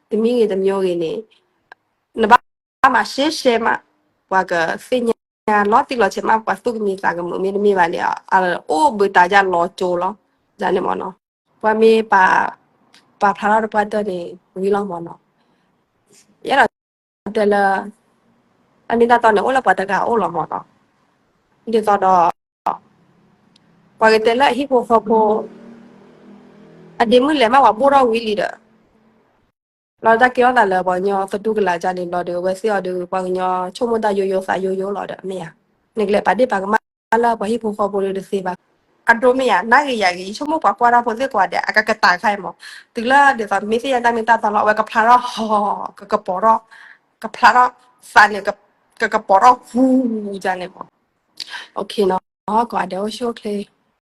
တမံၤဂ့ၤတမံၤဂ့ၤန့ၣ် နဘၣ်မၤရှဲရှဲမး ပှၤကသ့ၣ်ညါလီၤတံၢ်လီၤဆဲးမး ပှၤသူၣ်ကမံသးကမုာ်မ့တမ့ၢ်ဘၣ်န့ၣ် အိၣ်ဘှံးတၢ်ယၢ်လီၤကၠိလီၤ ဒ်န့ၣ်မးနီၤ. ပှၤမ့ၢ်ပာ် ပာ်ဖျါထီၣ်တပှၢ်တၢၢ်န့ၣ် ဝံၤလီၤမၢ်နီၤ. ယအဲၣ်ဒိးတဲလၢ တၢ်မ့ၢ်တၢ်တီန့ၣ် အိၣ်လၢပှၤတဂၤအအိၣ်လီၤမၢ်နီၤ. ဒ်သိးဒီး ပှၤကတဲလၢအဟံၣ်ဖိဃီဖိ အဒ့မုၣ်လဲၤမး ပှၤဘိၣ်ထီၣ်ဝံၤလံဒီး လီၤတၢ်ကဲထီၣ်သးလၢပှၤကညီသတူၢ်ကလာ်ဒ်န့ၣ်လီၤဒီး အဝဲသ့ၣ်အီၤဒီး ပှၤကညီဆိကမိၣ်တၢ်ယိယိသးယိယိလီၤဒီး မ့ၢ်ဧါ. နကလဲၤပာ်ဒ့ၣ်ပာ်ကမၣ်လၢပှၤဟံၣ်ဖိဃီဖိဒီးတသ့ဘၣ်. အဒိမ့ၢ်ဧါ, နဂ့ၤယၤဂ့ၤ ယဆိကမိၣ်ပှၤကွၢ်တၢ်ဖိသ့ၣ်ကိးဂၤဒဲး အကကတၢၢ်ခါအံၤမၢ်, တုၤလၢဒ်သိးမ့ၢ်သ့ၣ်ညါတၢ်မ့ၢ်တၢ်တီလီၤ အဝဲကဖျါထီၣ်ဟီ, ကကပီၤထီၣ်, ကဖျါထီၣ်သးန့ၣ် ကကပီၤထီၣ်ဟူဒ်န့ၣ်မၢ်. ကိးဂၤဒဲးအိၣ်ဆူၣ်အိၣ်ချ့